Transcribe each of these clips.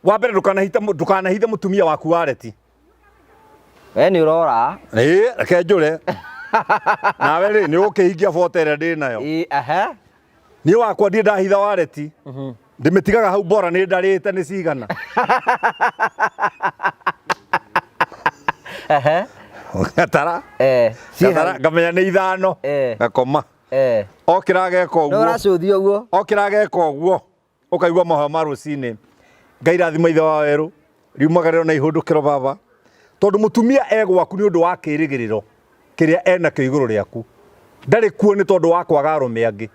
Wa mbere ndũkanahithe mũtumia waku wareti. We nĩ ũrora. Ĩĩ, reke njũre. Nawe rĩ, nĩ ũgũkĩhingia bota ĩrĩa ndĩ nayo. Ĩĩ, aha. Niĩ wakwa ndirĩ ndahitha wareti. Ndĩmĩtigaga hau bora nĩ ndarĩte nĩ cigana. Aha. Ngatara. Eh. Ciĩ Ngatara hau. ngamenya nĩ ithano. Ngakoma. Okĩra ageka No ũguo. ũracũthia ũguo. Okĩra ageka ũguo. Ũkaigua mahoya ma rũcinĩ. Ngai rathima ithe wa werũ. Riumagarĩro na ihũndũkĩro baba. Tondũ mũtumia e gwaku nĩ ũndũ wa kĩrĩgĩrĩro kĩrĩa enakĩo igũrũ rĩaku. Ndarĩ kuo nĩ tondũ wa kwaga arũme angĩ.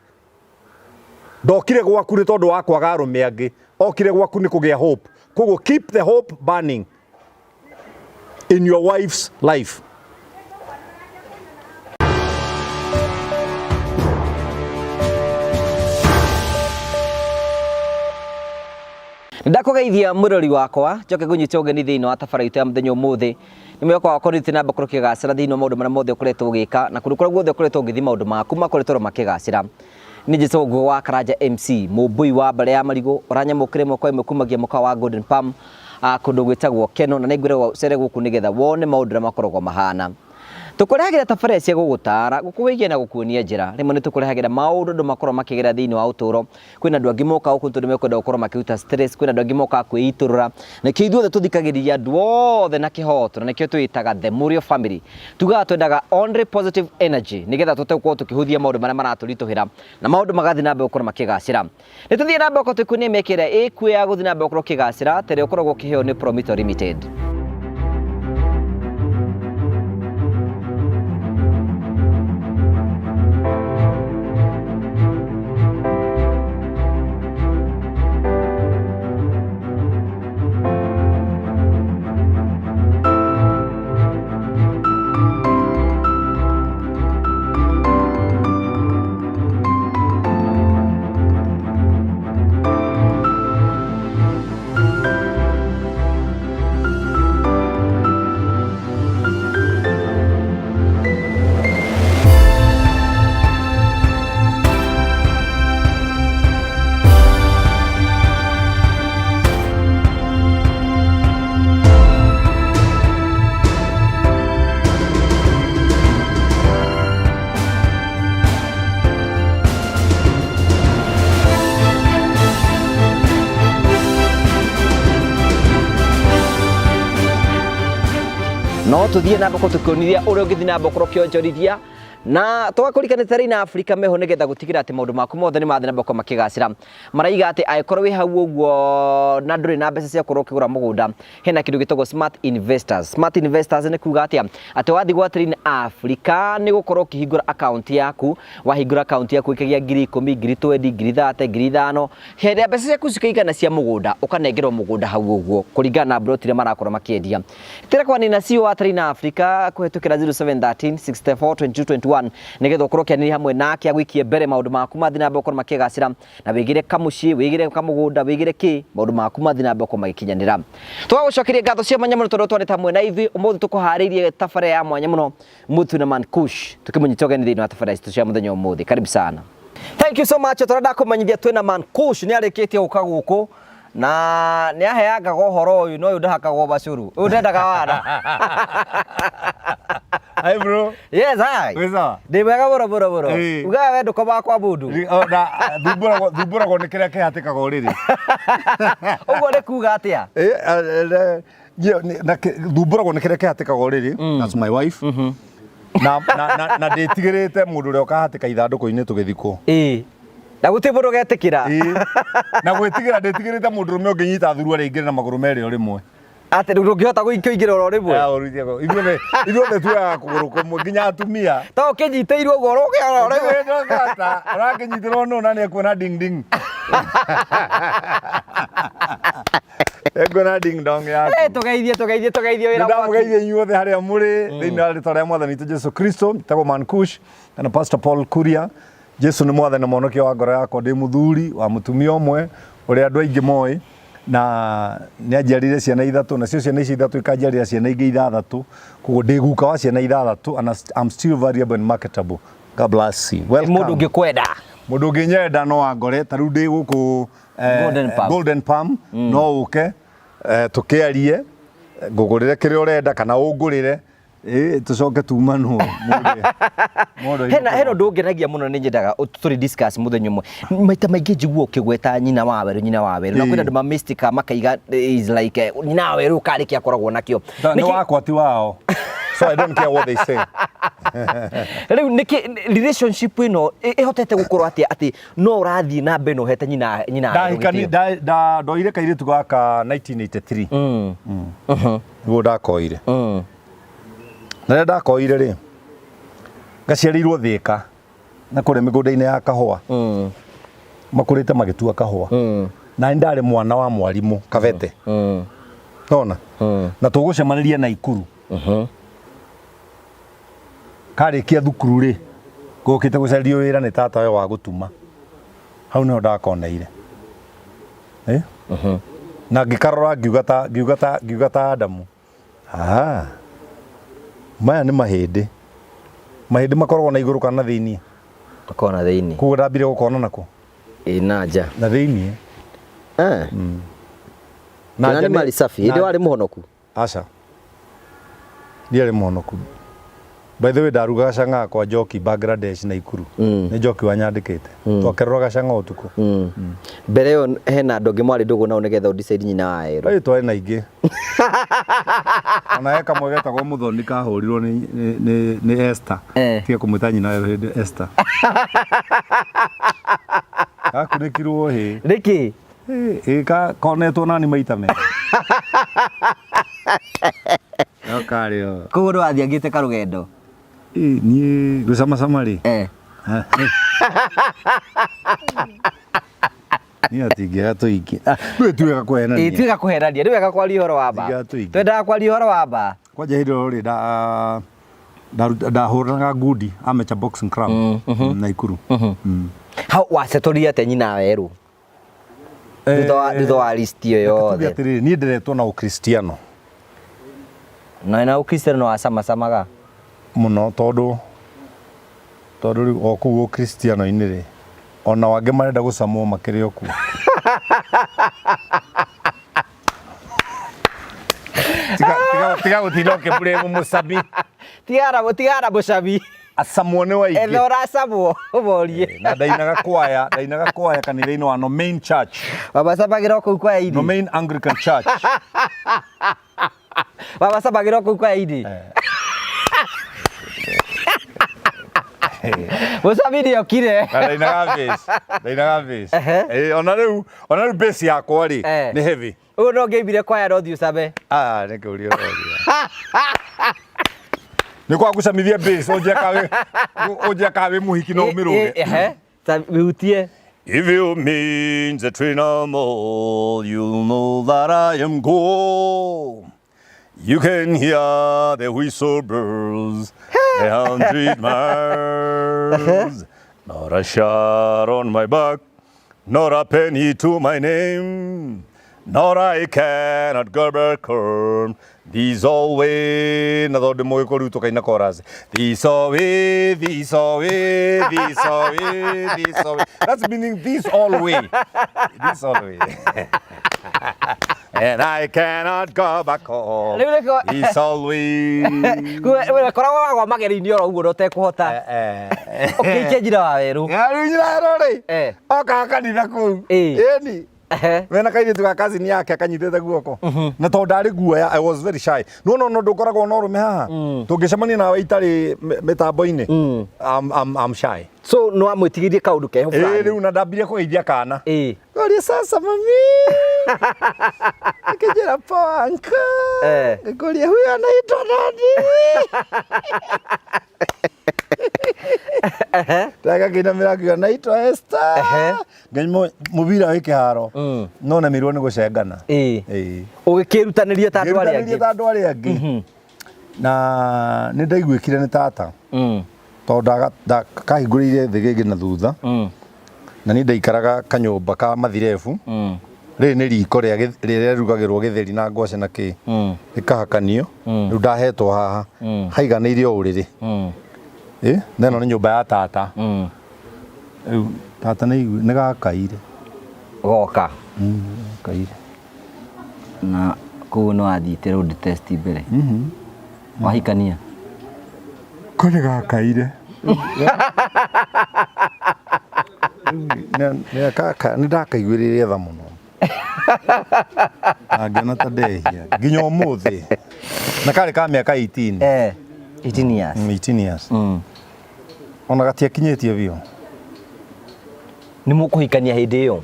Ndokire gwaku nĩ tondũ wa kwaga arũme angĩ. Okire gwaku nĩ kũgĩa hope. Koguo keep the hope burning in your wife's life. Ndakũgeithia mũrori wakwa njoke ngũnyite ũgeni thĩinĩ wa tabara itũ ya mũthenya ũmũthĩ. Nĩ mwĩhoko wakwa ũrĩte na mbere gũkorwo ũkĩgacĩra thĩinĩ wa maũndũ marĩa mothe ũkoretwo ũgĩka na kũndũ kũrĩa guothe ũkoretwo ũgĩthiĩ maũndũ maku makoretwo makĩgacĩra. Nĩ njĩtagwo Ngugi wa Karanja MC, mũmbũi wa mbarĩ ya marigũ, ũranyamũkĩra ĩmwe kwa ĩmwe kumagia mũkawa wa Golden Palm kũndũ gwĩtagwo Keno, na nĩngwĩra ũcere gũkũ nĩgetha wone maũndũ ũrĩa makoragwo mahana. Tũkũrehagĩra tabarĩra cia gũgũtara, gũkũwĩgia na gũkuonia njĩra. Rĩmwe nĩ tũkũrehagĩra maũndũ andũ makoragwo makĩgera thĩinĩ wa ũtũũro. Kwĩna andũ angĩ mokaga gũkũ tondũ mekwenda gũkorwo makĩruta stress, kwĩna andũ angĩ mokaga kwĩitũrũra. Nĩkĩo ithuothe tũthikagĩrĩria andũ othe na kĩhoto, na nĩkĩo twĩtaga The Mũrĩo Family. Tugaga twendaga only positive energy nĩgetha tũhote gũkorwo tũkĩhũthia maũndũ marĩa maratũritũhĩra na maũndũ magathiĩ na mbere gũkorwo makĩgacĩra. Nĩ tũthiĩ na mbere gũkorwo tũgĩkuonia mĩeke ĩrĩa ĩkuo ya gũthiĩ na mbere gũkorwo ũkĩgacĩra ta ĩrĩa ũkoragwo ũkĩheo nĩ Promito Limited. No tuthiĩ na mbere tũkĩonithia ũrĩa ũngĩthiĩ na mbere gũkorwo ũkĩonjorithia na tũgakũririkania tarĩ na Africa meho nĩgetha gũtigĩrĩra atĩ maũndũ maku mothe nĩ mathiĩ na mbere gũkorwo makĩgacĩra. Maraiga atĩ angĩkorwo wĩ hau ũguo na ndũrĩ na mbeca cia gũkorwo ũkĩgũra mũgũnda, hena kĩndũ gĩtagwo smart investors. Smart investors nĩ kuga atĩa? Atĩ wathiĩ gwa Train Africa nĩ gũkorwo ũkĩhingũra account yaku, wahingũra account yaku ĩkagia 10,000, 20,000, 30,000, 5,000, hĩndĩ ĩrĩa mbeca ciaku cikaigana cia mũgũnda, ũkanengerwo mũgũnda hau ũguo kũringana na plot iria marakorwo makĩendia. Tĩra kwa Nina CEO wa Train Africa kũhetũkĩra 0713 64 22 21 nĩgetha ũkorwo ũkĩanĩria hamwe nake agũikie mbere maũndũ maku mathiĩ na mbere gũkorwo makĩgacĩra na wĩgĩre kamũciĩ, wĩgĩre kamũgũnda, wĩgĩre kĩ, maũndũ maku mathiĩ na mbere gũkorwo magĩkinyanĩra. Tũgagũcokeria ngatho cia mwanya mũno tondũ twarĩte hamwe na ithuĩ ũmũthĩ tũkũharĩirie tabarĩra ya mwanya mũno mũtu na Man Kush tukĩmũnyita ũgeni thĩinĩ wa tabarĩra citũ cia mũthenya ũmũthĩ. Karibu sana. Thank you so much. Tũrenda kũmenyithia twĩna Man Kush nĩ arĩkĩtie gũka gũkũ na nĩ aheangaga ũhoro ũyũ no ũyũ ndahakagwo bacũrũ ũyũ ndendaga wara. Hi bro. Yes, hi. Wĩ sawa? Ndĩ mwega mũno mũno mũno. Ĩĩ. Ugaga we ndũkomaga kwa mũndũ. O, na thumbũragwo thumbũragwo nĩ kĩrĩa kĩhatĩkaga ũrĩrĩ. Ũguo nĩ kuga atĩa? Eh, eh, eh, na thumbũragwo nĩ kĩrĩa kĩhatĩkaga ũrĩrĩ. That's my wife. Na na na, na ndĩtigĩrĩte mũndũ ũrĩa ũkahatĩka ithandũkũ-inĩ tũgĩthikwo. Ĩĩ. Na gũtirĩ mũndũ ũgetĩkĩra. Ĩĩ. Na gwĩtigĩra ndĩtigĩrĩte mũndũ ũrũme ũngĩnyita thuruarĩ aingĩre na magũrũ merĩ o rĩmwe. Atĩ ndũngĩhota kũingĩra oro rĩmwe. Ya, ũruithia kũ- Ithuothe ithuothe tuoyaga kũgũrũ kũmwe nginya atumia. To ũkĩnyitĩirwo ũguo ũrũge oro rĩmwe. Ndũngĩhota, ũrakĩnyitĩrwo nũ na nĩekuona ding ding. Ekuona ding dong yaku. Eh, tũgeithie tũgeithie tũgeithie wĩra waku. Nĩndamũgeithia inyuothe harĩa mũrĩ thĩinĩ wa rĩtwa rĩa mwathani witũ Jesu Kristo. Njĩtagwo Man Kush kana Pastor Paul Kuria. Jesu nĩ mwathani na mwonokia wa ngoro yakwa. Ndĩ mũthuri wa mũtumia ũmwe ũrĩa andũ aingĩ moĩ na nĩ anjiarĩire ciana ithatũ nacio ciana icio ithatũ ikanjiarĩra ciana ingĩ ithathatũ. Koguo ndĩ guka wa ciana ithathatũ and I'm still valuable and marketable. God bless you. Welcome. Mũndũ ũngĩkwenda. Mũndũ ũngĩnyenda no angore ta rĩu ndĩ gũkũ Golden Palm. Golden Palm no ũke. Tũkĩarie, ngũgũrĩre kĩrĩa ũrenda kana ũngũrĩre, tũcoke tumanwo mũndũ. Hena ũndũ ũngenagia mũno, nĩ nyendaga tũrĩ discuss mũthenya ũmwe. Maita maingĩ njiguo ũkĩgweta nyina wa werũ, nyina wa werũ, na kwĩna andũ ma mystic makaiga is like nyina wa werũ karĩ kĩ akoragwo nakĩo. Nĩ wakwa, ti wao, so I don't care what they say. Rĩu nĩkĩ relationship ĩno ĩhotete gũkorwo atĩa atĩ no ũrathiĩ na mbere na ũhete nyina werũ Ndahikani gĩtĩo? Ndoire kairĩtu gaka 1983. Nĩguo ndakoire. Na rĩrĩa ndakoire rĩ, gaciarĩirwo Thĩka na kũrĩa mĩgũnda-inĩ ya kahũa. Makũrĩte magĩtua kahũa. Na nĩ ndarĩ mwana wa mwarimũ Kabete. Nona na tũgũcemanĩria Naikuru. Karĩkia thukuru rĩ, gũkĩte gũcario wĩra nĩ tata we wa gũtuma. Hau nĩho ndakoneire. Eh? Na ngĩkarora ngiuga ta Adamu. Ah. Maya nĩ mahĩndĩ. Mahĩndĩ makoragwo na igũrũ kana na thĩiniĩ? Makoragwo na thĩiniĩ. Koguo ndambire gũkona nako? Ĩ, na nja. Na thĩiniĩ. Na nja nĩ mari safi hĩndĩ warĩ mũhonoku? Aca. Ndiarĩ mũhonoku. By the way, ndarugaga cang'aa kwa Njoki Bangladesh, Naikuru. Nĩ Njoki wanyandĩkĩte. Twakerũraga cang'aa ũtukũ. Mbere ĩyo hena andũ angĩ mwarĩ ndũgũ nao nĩgetha ũdecide nyina wa werũ? Ĩ, twarĩ na ingĩ. Ona he kamwe getagwo Mũthoni kahũrirwo nĩ Esther. Tiga kũmwĩta nyina werũ hĩndĩ Esther. Gakunĩkirwo hĩ. Nĩkĩ? Ĩ, konetwo nani maita merĩ. No karĩ o. Koguo ndũrathiangĩte karũgendo? Ĩ, niĩ gũcamacama rĩ. Niĩ atingĩaga tũingĩ. Ah, rĩu ti wega kũhenania. Ĩ, ti wega kũhenania, nĩ wega kwaria ũhoro wa ma. Tingiaga tũingĩ. Twendaga kwaria ũhoro wa ma. Kwanja hĩndĩ ĩyo rĩ, ndahũranaga ngundi Amateur Boxing Club, Naikuru. Hau wacetũrire atĩa nyina werũ thutha wa list ĩyo Tuge yothe? atĩrĩrĩ, niĩ ndĩretwo na ũkristiano. Na ũkristiano no wacamacamaga? Mũno, tondũ rĩu o kũu ũkristiano-inĩ rĩ, ona wangĩ marenda gũcamwo makĩrĩ o kuo. Tiga gũtinda ũkĩmburĩmu mũcami. Tigana mũcami. Acamwo nĩ waingĩ. Etha ũracamwo ũmorie. Na ndainaga kwaya kanitha-inĩ wa Nomain Church. Wamacamagĩra o kũu kwaya-inĩ? Nomain Anglican Church. Wamacamagĩra o kũu kwaya-inĩ? Mũcami nĩ okire. Na ndainaga bass, ndainaga bass. Ona rĩu bass yakwa rĩ, nĩ heavy. Ũguo no ngĩimbire kwaya no thiĩ ũcame? Ah, nĩ kũria ũroria. Nĩ kwa gũcamithia bass, ũnjie ka wĩ mũhiki no ũmĩrũge. Ehe. Wĩhutie. If you mean the Trinamol, you'll know that I am gone. You can hear the whistle birds 100 miles. Not a shot on my back, not a penny to my name. Nor I cannot go back home. This all way, na tondũ mũgĩkũ rĩu tũkaina chorus. This all way, this all way, this all way, this all way. That's meaning this all way. This all way. And I cannot go back home. Rĩu nĩkĩo- This all way. Koragwo wagwa magerio-inĩ oro ũguo na ũtekũhota ũkĩikia njira wa werũ. Rĩu nyina rĩ, okaga kanitha kũu. Ĩni. Mena kairĩtu ga cousin yake akanyitĩte guoko, na tondũ ndarĩ guoya, I was very shy. No no no ndũkoragwo na ũrũme haha tũngĩcemania nawe itarĩ mĩtambo-inĩ. I'm shy. So no amwĩtigĩrie kaũndũ keho fulani. Rĩu na ndambirie kũgeithia kana. Ngoria, "Sasa mami?" Akĩnjĩra, "Poa, uncle." Ngĩkũria, "Huyo anaitwa nani?" Ndagakĩinamĩra akiuga, "Naitwa Esther." Ngai mũbira wĩ kĩharo no nemirwo nĩ gũcengana. Ĩĩ. Ũgĩkĩrutanĩria ta andũ arĩa Ngĩrutanĩria angĩ. Ta andũ arĩa angĩ, na nĩ ndaiguĩkire nĩ tata tondũ kahingũrĩire thĩgĩngĩ na thutha, na niĩ ndaikaraga kanyũmba ka mathirebu. Rĩrĩ nĩ riko rĩrĩa rĩrugagĩrwo gĩtheri na ngwacĩ na kĩ rĩkahakanio. Rĩu ndahetwo haha haiganĩire o ũrĩrĩ. Ĩ, na ĩno nĩ nyũmba ya tata. Rĩu tata nĩ gakaire. Goka. Gakaire. Na koguo nĩ wathiĩte road test mbere? Wahikania? Ko nĩ gakaire. Nĩ ndakaiguĩrĩire tha mũno. Na ngĩona ta ndehia nginya ũmũthĩ. Na karĩ ka mĩaka 18. 18 years. 18 years. Ona gatiakinyĩtie biũ. Nĩ mũkũhikania hĩndĩ ĩyo?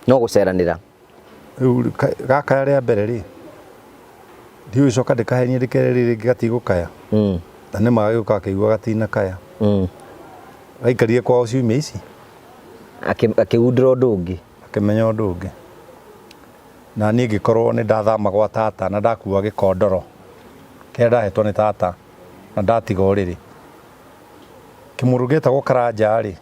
No gũceranĩra. Rĩu gakaya rĩa mbere rĩ, ndiũĩ coka ndĩkahenie ndĩkere rĩrĩ rĩngĩ gatigũkaya. Na nĩ ma gagĩũka gakĩigua gatinakaya. Gaikarire kwao ciumia ici. Akĩgundũra ũndũ ũngĩ. Akĩmenya ũndũ ũngĩ. Na niĩ ngĩkorwo nĩ ndathama gwa tata na ndakua gĩkondoro kĩrĩa ndahetwo nĩ tata na ndatiga ũrĩrĩ. Kĩmũndũ gĩetagwo Karanja rĩ,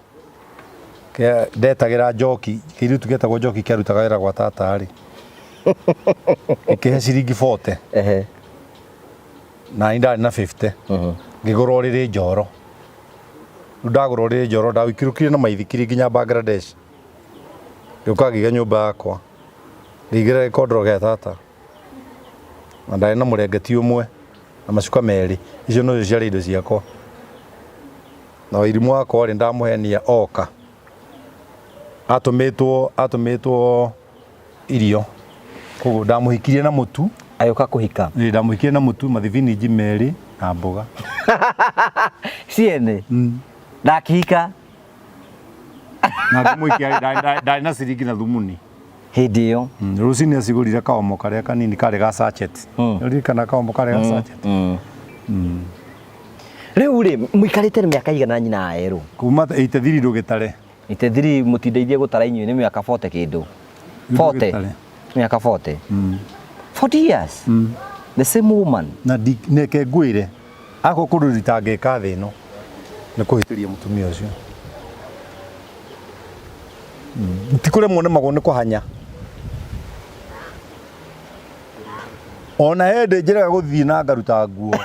ndetagĩra Njoki, kĩirĩtu gĩetagwo Njoki kĩarutaga wĩra gwa tata rĩ, gĩkĩhe ciringi 40. Na niĩ ndarĩ na 50. Ngĩgũra ũrĩrĩ njoro. Rĩu ndagũra ũrĩrĩ njoro ndawĩikũrũkirie na maithikiri nginya Bangladesh. Ngĩũka ngĩiga nyũmba yakwa. Ngĩigĩrĩra gĩkondoro gĩa tata. Na ndarĩ na mũrengeti ũmwe na macuka merĩ. Icio nocio ciarĩ indo ciakwa. Na wairimũ wakwa rĩ, ndamũhenia oka. Atũmĩtwo atũmĩtwo irio. Koguo ndamũhikirie na mũtu. Agĩũka kũhika. Ĩĩ ndamũhikirie na mũtu, mathibinji merĩ na mboga. Ciene? Na akĩhika? Na ngĩmũhikia ndarĩ na ciringi na thumuni. Hĩndĩ ĩyo? Rũcinĩ acigũrire kaomo karĩa kanini karĩ ga sachet. Ũririkana kaomo karĩ ga sachet? Rĩu rĩ, mũikarĩte mĩaka igana na nyina wa Erũ? Kuma 83 ndũgĩtare. 83 mũtindeithie gũtara inyuĩ nĩ mĩaka 40 kĩndũ. 40. Mĩaka 40. 40 years. The same woman. Na neke ngwĩre, akorwo kũndũ itangĩka thĩ ĩno, nĩ kũhĩtĩria mũtumia ũcio. Ti kũremwo nemagwo nĩ kũhanya. Ona he hĩndĩ njĩraga gũthiĩ na ngaruta nguo.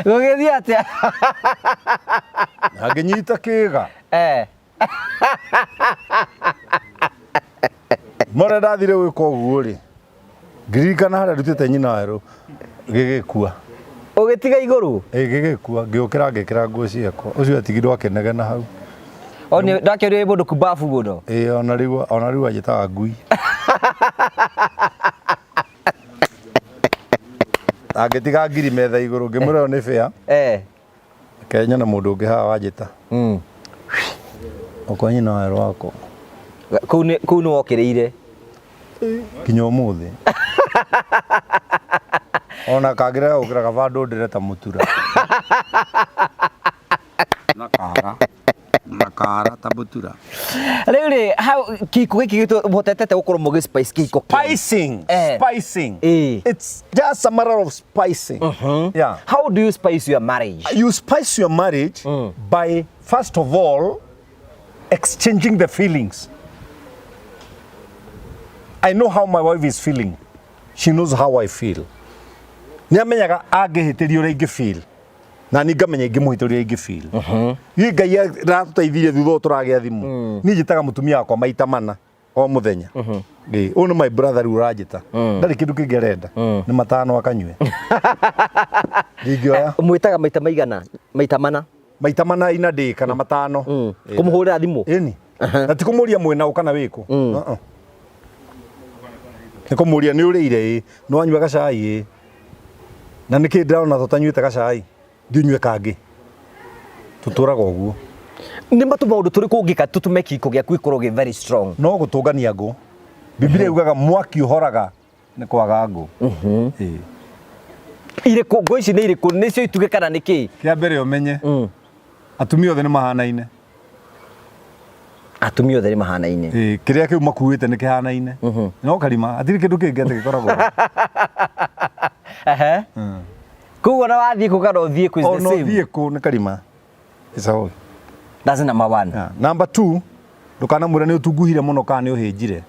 Gũgĩthiĩ atĩa? Na ngĩnyita kĩga. Mora ndathire gwĩka ũguo rĩ, ngĩririkana harĩa ndutĩte nyina werũ gĩgĩkua. Ũgĩtiga igũrũ? Ĩ gĩgĩkua, ngĩũkĩra ngĩkĩra nguo ciakwa. Ũcio atigirwo akĩnegena hau. O nĩ ndakĩorio wĩ mũndũ kumbabu mũno. Ĩ ona rĩu anjĩtaga ngui. Angĩtiga ngiri metha igũrũ ngĩmwĩra ĩyo nĩ fair. Reke nyone mũndũ ũngĩ haha wanjĩta. Okorwo nyina werũ wakwa. Kũu nĩ wokĩrĩire. Nginya ũmũthĩ. Ona kangĩrega gũkĩra kaba ndũndĩre ta mũtura. Na kara. Na kara ta mũtura. Rĩu rĩ, hau kĩhiko gĩkĩ gĩtũ mũhotete gũkorwo mũgĩ spice kĩhiko kĩanyu. Spicing. Spicing. It's just a matter of spicing. Yeah. How do you spice your marriage? You spice your marriage by, first of all, exchanging the feelings. I know how my wife is feeling. She knows how I feel. Nĩ amenyaga angĩhĩtĩria ũrĩa ingĩ feel. Na niĩ ngamenya ingĩmũhĩtĩria ũrĩa ingĩ feel. Niĩ Ngai aratũteithirie thutha ũyũ tũragĩa thimũ. Niĩ njĩtaga mũtumia wakwa maita mana o mũthenya. Ĩĩ, ũyũ nĩ my brother rĩu ũranjĩta. Ndarĩ kĩndũ kĩngĩ arenda. Nĩ matano akanyue. Ndingĩoya. Mwĩtaga maita maigana? Maita mana? Maita mana ina ndĩ kana matano. Ĩĩ. Kũmũhũrĩra thimũ? Ĩni. Na ti kũmũria mwĩna ũ kana wĩkũ. Nĩ kũmũria nĩ ũrĩire ĩ, nĩ wanyua gacai ĩ. Na nĩkĩ ndĩrona tũtanyuĩte gacai, thiĩ ũnyue kangĩ. Tũtũraga ũguo. Nĩ matũ maũndũ tũrĩkũ ũngĩka tũtũme kĩhiko gĩaku gĩkorwo gĩ very strong? No gũtũngania ngũ. Bibilia yugaga mwaki ũhoraga nĩ kwaga ngũ. Ĩĩ. Irĩkũ ngũ ici nĩ irĩkũ? Nĩcio itugĩ kana nĩ kĩĩ? Kĩa mbere ũmenye, atumia othe nĩ mahanaine. Atumia othe nĩ mahanaine. Ĩĩ, kĩrĩa kĩu makuĩte nĩ kĩhanaine. No karima, hatirĩ kĩndũ kĩngĩ atĩ gĩkoragwo. Koguo ona wathiĩ kũ kana ũthiĩ kũ is the Ona same. ũthiĩ kũ nĩ karima. It's all. That's number one. Yeah. Number two, ndũkanamwĩre nĩ ũtunguhire mũno kana nĩ ũhĩnjire.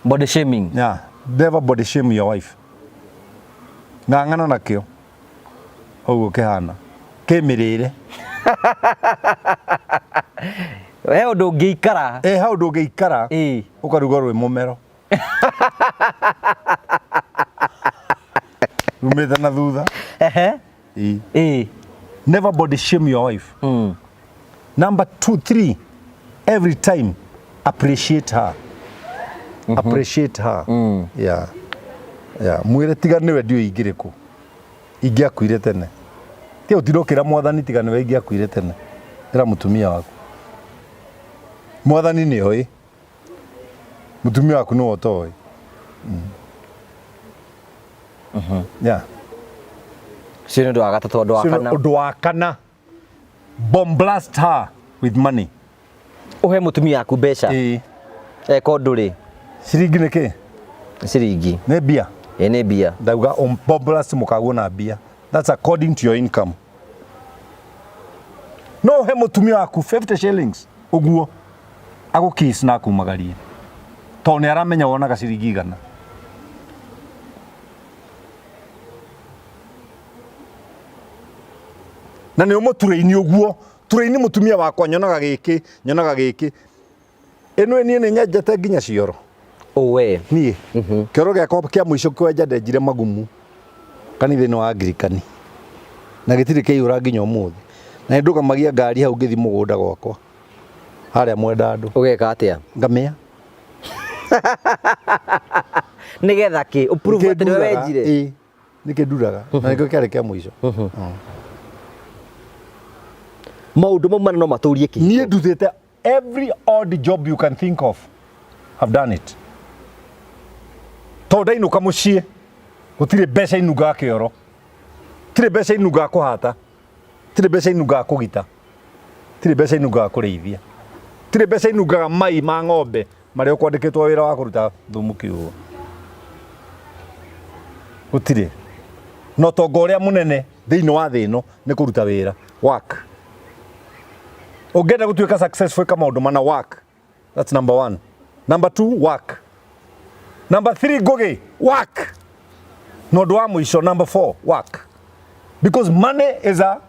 Body shaming. Yeah. Never body shame your wife. Ng'ang'ana nakĩo. Ũguo kĩhana. Kĩmĩrĩre. He ũndũ ũngĩikara. Ĩ hau ndũngĩikara. Ĩĩ. Ũkaruga rwĩ mũmero rumĩte na thutha. Ĩĩ. Never body shame your wife. Number two, three, every time appreciate her. Appreciate her. Yeah. Yeah. Mwĩre tiga nĩwe ndiũĩ ingĩrĩ kũ. Ingĩakuire tene. Tiga ũtinde ũkĩra mwathani tiga nĩwe ingĩakuire tene. Ĩra mũtumia waku. Mwathani nĩ oĩ. Mũtumia waku nĩwe ũtoĩ. Yeah. Ũcio nĩ ũndũ wa gatatũ, ũndũ wa kana. Ũndũ wa kana. Bomb blast her with money. Ũhe mũtumia waku mbeca. Ĩĩ. Eka ũndũ rĩ. Ciringi nĩ kĩ? Ciringi. Nĩ mbia? Ĩĩ nĩ mbia. Ndauga bomb blast mũkaguo na mbia. That's according to your income. No ũhe mũtumia waku 50 shillings ũguo agũkiss na akumagarie tondũ nĩ aramenya wonaga ciringi igana. Na nĩ ũmũturaini ũguo turaini mũtumia wakwa nyonaga gĩkĩ nyonaga gĩkĩ ĩno niĩ nĩ nyenjete nginya cioro. Ũwe. Niĩ kĩoro gĩakwa kĩa mũico kwenja ndenjire magumu kanitha-inĩ wa Angirikani na gĩtirĩ kĩaihũra nginya ũmũthĩ na nĩ ndũgamagia ngari hau ngĩthiĩ mũgũnda gwakwa harĩa Mwendandũ. Ũgeka atĩa? Ngamĩa. Nĩgetha kĩ? Ũprove atĩ nĩwe wenjire? Ĩĩ. Nĩkĩ nduraga na nĩkĩo kĩarĩ kĩa mũico. Maũndũ mau mana no matũrie kĩhiko. Niĩ ndutĩte every odd job you can think of. I've done it. Tondũ ndainũka mũciĩ gũtirĩ mbeca inungaga kĩoro, tirĩ mbeca inungaga kũhata, tirĩ mbeca inungaga kũgita, tirĩ mbeca inungaga kũrĩithia, tirĩ mbeca inungaga mai ma ng'ombe marĩa ũkwandĩkĩtwo wĩra wa kũruta thumu kiugũ. Gũtirĩ. Na ũtonga ũrĩa mũnene thĩinĩ wa thĩ ĩno nĩ kũruta wĩra, work. Ũngĩenda gũtuĩka successful ĩka maũndũ mana, work. That's number one. Number two, work. Number three, Ngugi, work. Na ũndũ wa mũico, number four, work. Because money is a,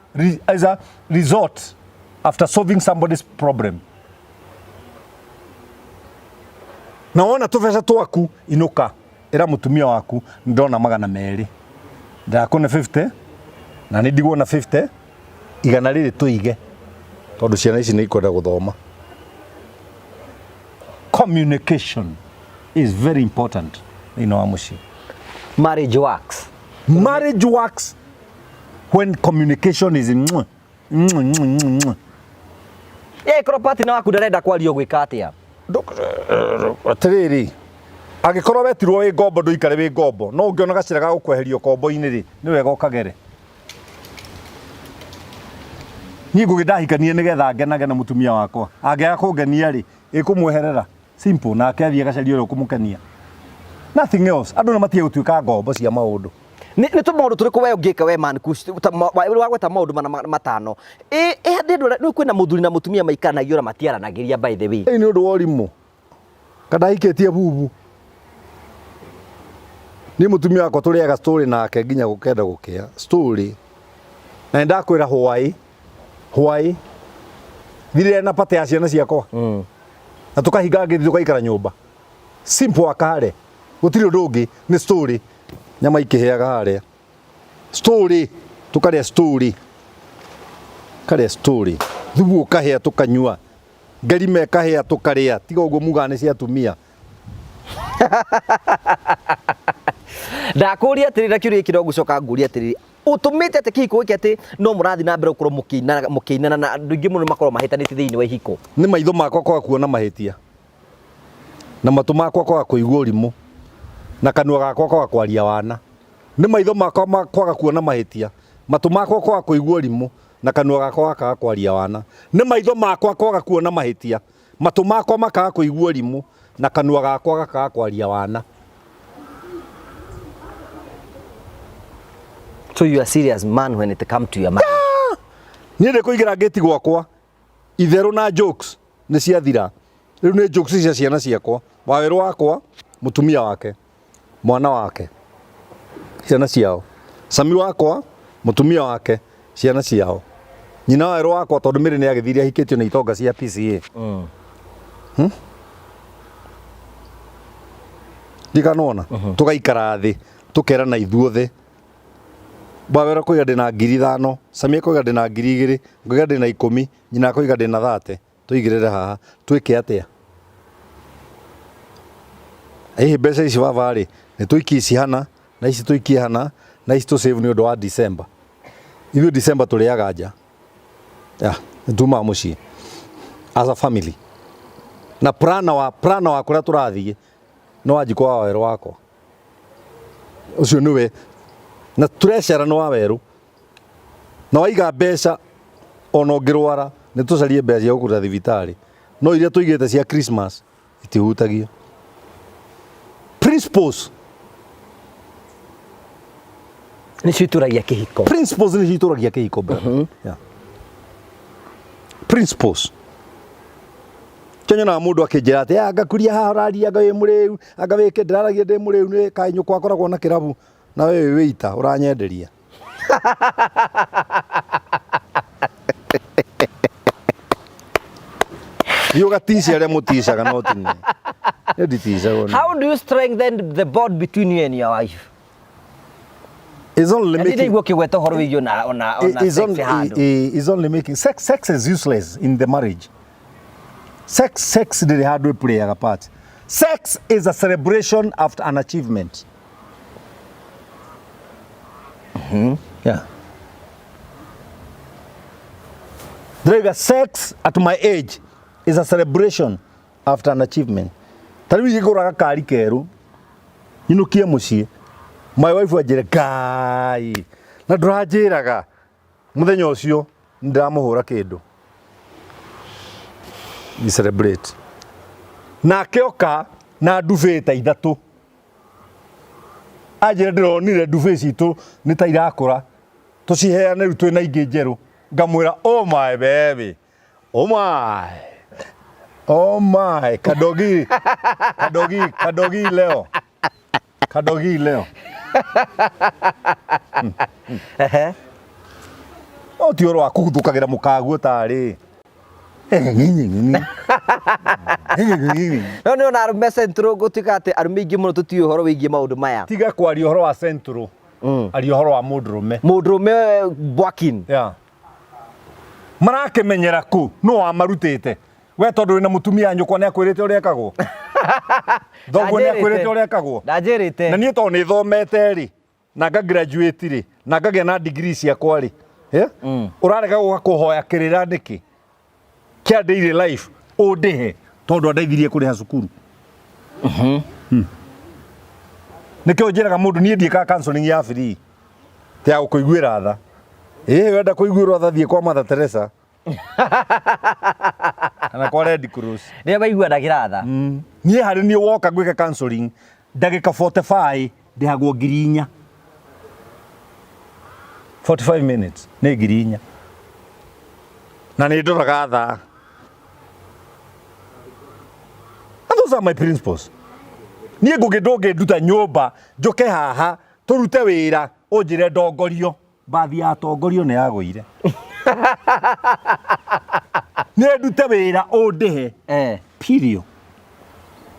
is a result after solving somebody's problem. Na wona tũbeca twaku inũka ĩra mũtumia waku ndona 200 ndakũne 50 na nĩ ndigwo na 50 igana rĩrĩ tũige tondũ ciana ici nĩ ikwenda gũthoma. Communication is very important thĩinĩ wa mũciĩ. Marriage works. Marriage works when communication is mwah, mwah, mwah, mwah, mwah. Ĩ korwo partner waku ndarenda kwaria ũgwĩka atĩa? Atĩrĩrĩ, angĩkorwo wetirwo wĩ ngombo ndũikare wĩ ngombo, no ũngĩona gacĩra ga gũkweheria ũkombo-inĩ rĩ, nĩ wega ũkagere. Niĩ Ngũgĩ ndahikanie nĩgetha ngenage na mũtumia wakwa, angĩaga kũngenia rĩ, ĩkũmweherera, simple, nake athiĩ agacarie ũrĩa ũkũmũkenia. Nothing else, andũ nĩ matige gũtuĩka ngombo cia maũndũ. Nĩ nĩ tũmaũndũ tũrĩkũ we ũngĩka we man Kush wagweta maũndũ mana matano. Ĩ ĩ andũ arĩa rĩu kwĩna mũthuri na mũtumia maikaranagia ona matiaranagĩria by the way. Ĩ nĩ ũndũ wa ũrimũ. Kana ndahikĩtie bubu. Niĩ mũtumia wakwa tũrĩaga story nake nginya gũkenda gũkĩa. Story. Na nĩ ndakwĩra why. Why. Thirire na party ya ciana ciakwa. Na tũkahinga ngĩthi tũgaikara nyũmba. Simple akare. Gũtirĩ ũndũ ũngĩ nĩ story. Nyama ikĩhĩaga harĩa. Story. Tũkarĩa story. Karĩa story. Thubu ũkahĩa tũkanyua. Ngerima ĩkahĩa tũkarĩa. Tiga ũguo mugaga nĩ cia atumia. Ndakũria atĩrĩrĩ na kĩũria gĩkĩ no ngũcoka ngũrie atĩrĩrĩ, ũtũmĩte atĩ kĩhiko gĩkĩ atĩ no mũrathiĩ na mbere gũkorwo mũkĩinana mũkĩinana na andũ aingĩ mũno makorwo mahĩtanĩtie thĩinĩ wa ihiko? Nĩ maitho makwa kwaga kuona mahĩtia, na matũ makwa kwaga kũigua ũrimũ, na kanua gakwa kwaga kwaria wana. Nĩ maitho makwa kwaga kuona mahĩtia, matũ makwa kwaga kũigua ũrimũ, na kanua gakwa gakaga kwaria wana. Nĩ maitho makwa kwaga kuona mahĩtia, matũ makwa makaga kũigua ũrimũ, na kanua gakwa gakaga kwaria wana. So you are serious man when it come to your man. Niĩ ndĩ kũigĩra ngĩti gwakwa itherũ na jokes nĩ ciathira. Rĩu nĩ jokes cia ciana ciakwa, wawerũ wakwa, mũtumia wake, mwana wake, ciana ciao, Sami wakwa, mũtumia wake, ciana ciao. Nyina wa werũ wakwa tondũ Mary nĩ agĩthire ahikĩtio nĩ itonga cia PCA. Ndikanona tũgaikara thĩ tũkerana ithuothe Bawera koiga ndĩna 5,000, Samia koiga ndĩna 2,000, ngoiga ndĩna 10, nyina akoiga ndĩna 30, tũigĩrĩre haha twĩke atĩa? Hihi mbeca ici baba rĩ, nĩ tũikie ici hana na ici tũikie hana na ici tũ save nĩ ũndũ wa December. Ithuĩ December tũrĩaga nja. Yeah, nĩ tumaga mũciĩ as a family. Na plana wa kũrĩa tũrathiĩ nĩ Wanjikũ wa Wawerũ wakwa. Ũcio nĩwe na tũrecera nĩ wa werũ na waiga mbeca ona ũngĩrwara nĩ tũcarie mbeca cia gũkũruta thibitarĩ no iria tũigĩte cia Christmas itihutagio. Principles Nĩcio itũragia kĩhiko. Principles nĩcio itũragia kĩhiko brother. Yeah. Principles kĩo nyonaga mũndũ akĩnjĩra atĩ "Ah, ngakuria haha ũraria anga wĩ mũrĩu anga wĩke ndĩraragia ndĩ mũrĩu nĩ kaĩ nyũkwa akoragwo na kĩrabu na we wĩ wĩita ũranyenderia thiĩ ũgatice arĩa mũticaga no ti niĩ. Niĩ nditicagwo nĩ- How do you strengthen the bond between you and your wife? It's only Na making ndiraigua ũkĩgweta ũhoro wĩgiĩ ona is sex only, handũ. is only making sex sex is useless in the marriage. Sex ndĩrĩ handũ ĩplayaga part. Sex is a celebration after an achievement. Yeah. Ndĩrauga sex at my age is a celebration after an achievement. Ta rĩu ingĩgũra gakari kerũ nyinũkie mũciĩ my wife anjĩre ngai na ndũranjĩraga mũthenya ũcio nĩndĩramũhũra kĩndũ we celebrate nake oka na ndubĩ ta ithatũ anjĩra ndĩronire ndubĩ citũ nĩ ta irakũra tũciheane rĩu twĩna ingĩ njerũ ngamwĩra oh my baby. Oh my. Oh my. Kadogi. Kadogi. Kadogi leo. Kadogi leo. Ehe. No ti ũhoro wa kũguthũkagĩra mũkaguo tarĩ. No nĩ ona arũme Central gũtuĩka atĩ arũme aingĩ mũno tũtiũĩ ũhoro wĩgiĩ maũndũ maya. Tiga kwaria ũhoro wa Central. Aria ũhoro wa mũndũrũme. Mũndũrũme bwakin. Yeah. Marakĩmenyera kũ? Nũ wamarutĩte? We tondũ wĩna mũtumia nyũkwa nĩ akwĩrĩte ũrĩa ĩkagwo? Thoguo nĩ akwĩrĩte ũrĩa ĩkagwo? Ndanjĩrĩte. Na niĩ tondũ nĩ thomete rĩ, na nga graduate rĩ, na ngagĩa na degree ciakwa rĩ, eh? Ũrarega gũka kũhoya kĩrĩra nĩkĩ? Kĩa daily life ũndĩhe tondũ andeithirie kũrĩha cukuru. Nĩkĩo njĩraga mũndũ niĩ ndiĩkaga counseling ya free. Ti ya gũkũiguĩra tha. Ĩĩ wenda kũiguĩrwo tha thiĩ kwa Mother Teresa. Kana kwa Red Cross. Nĩo maiguanagĩra tha. Niĩ harĩ niĩ woka gwĩka counseling ndagĩka 45 ndĩhagwo 4,000. 45 minutes nĩ 4,000. Na nĩ ndoraga thaa. And those are my principles. Niĩ ngũgĩ ndũngĩnduta nyũmba njũke haha tũrute wĩra ũnjĩre ndongorio. Mbathi ya atongorio nĩ yagũire. Niĩ ndute wĩra ũndĩhe. Period.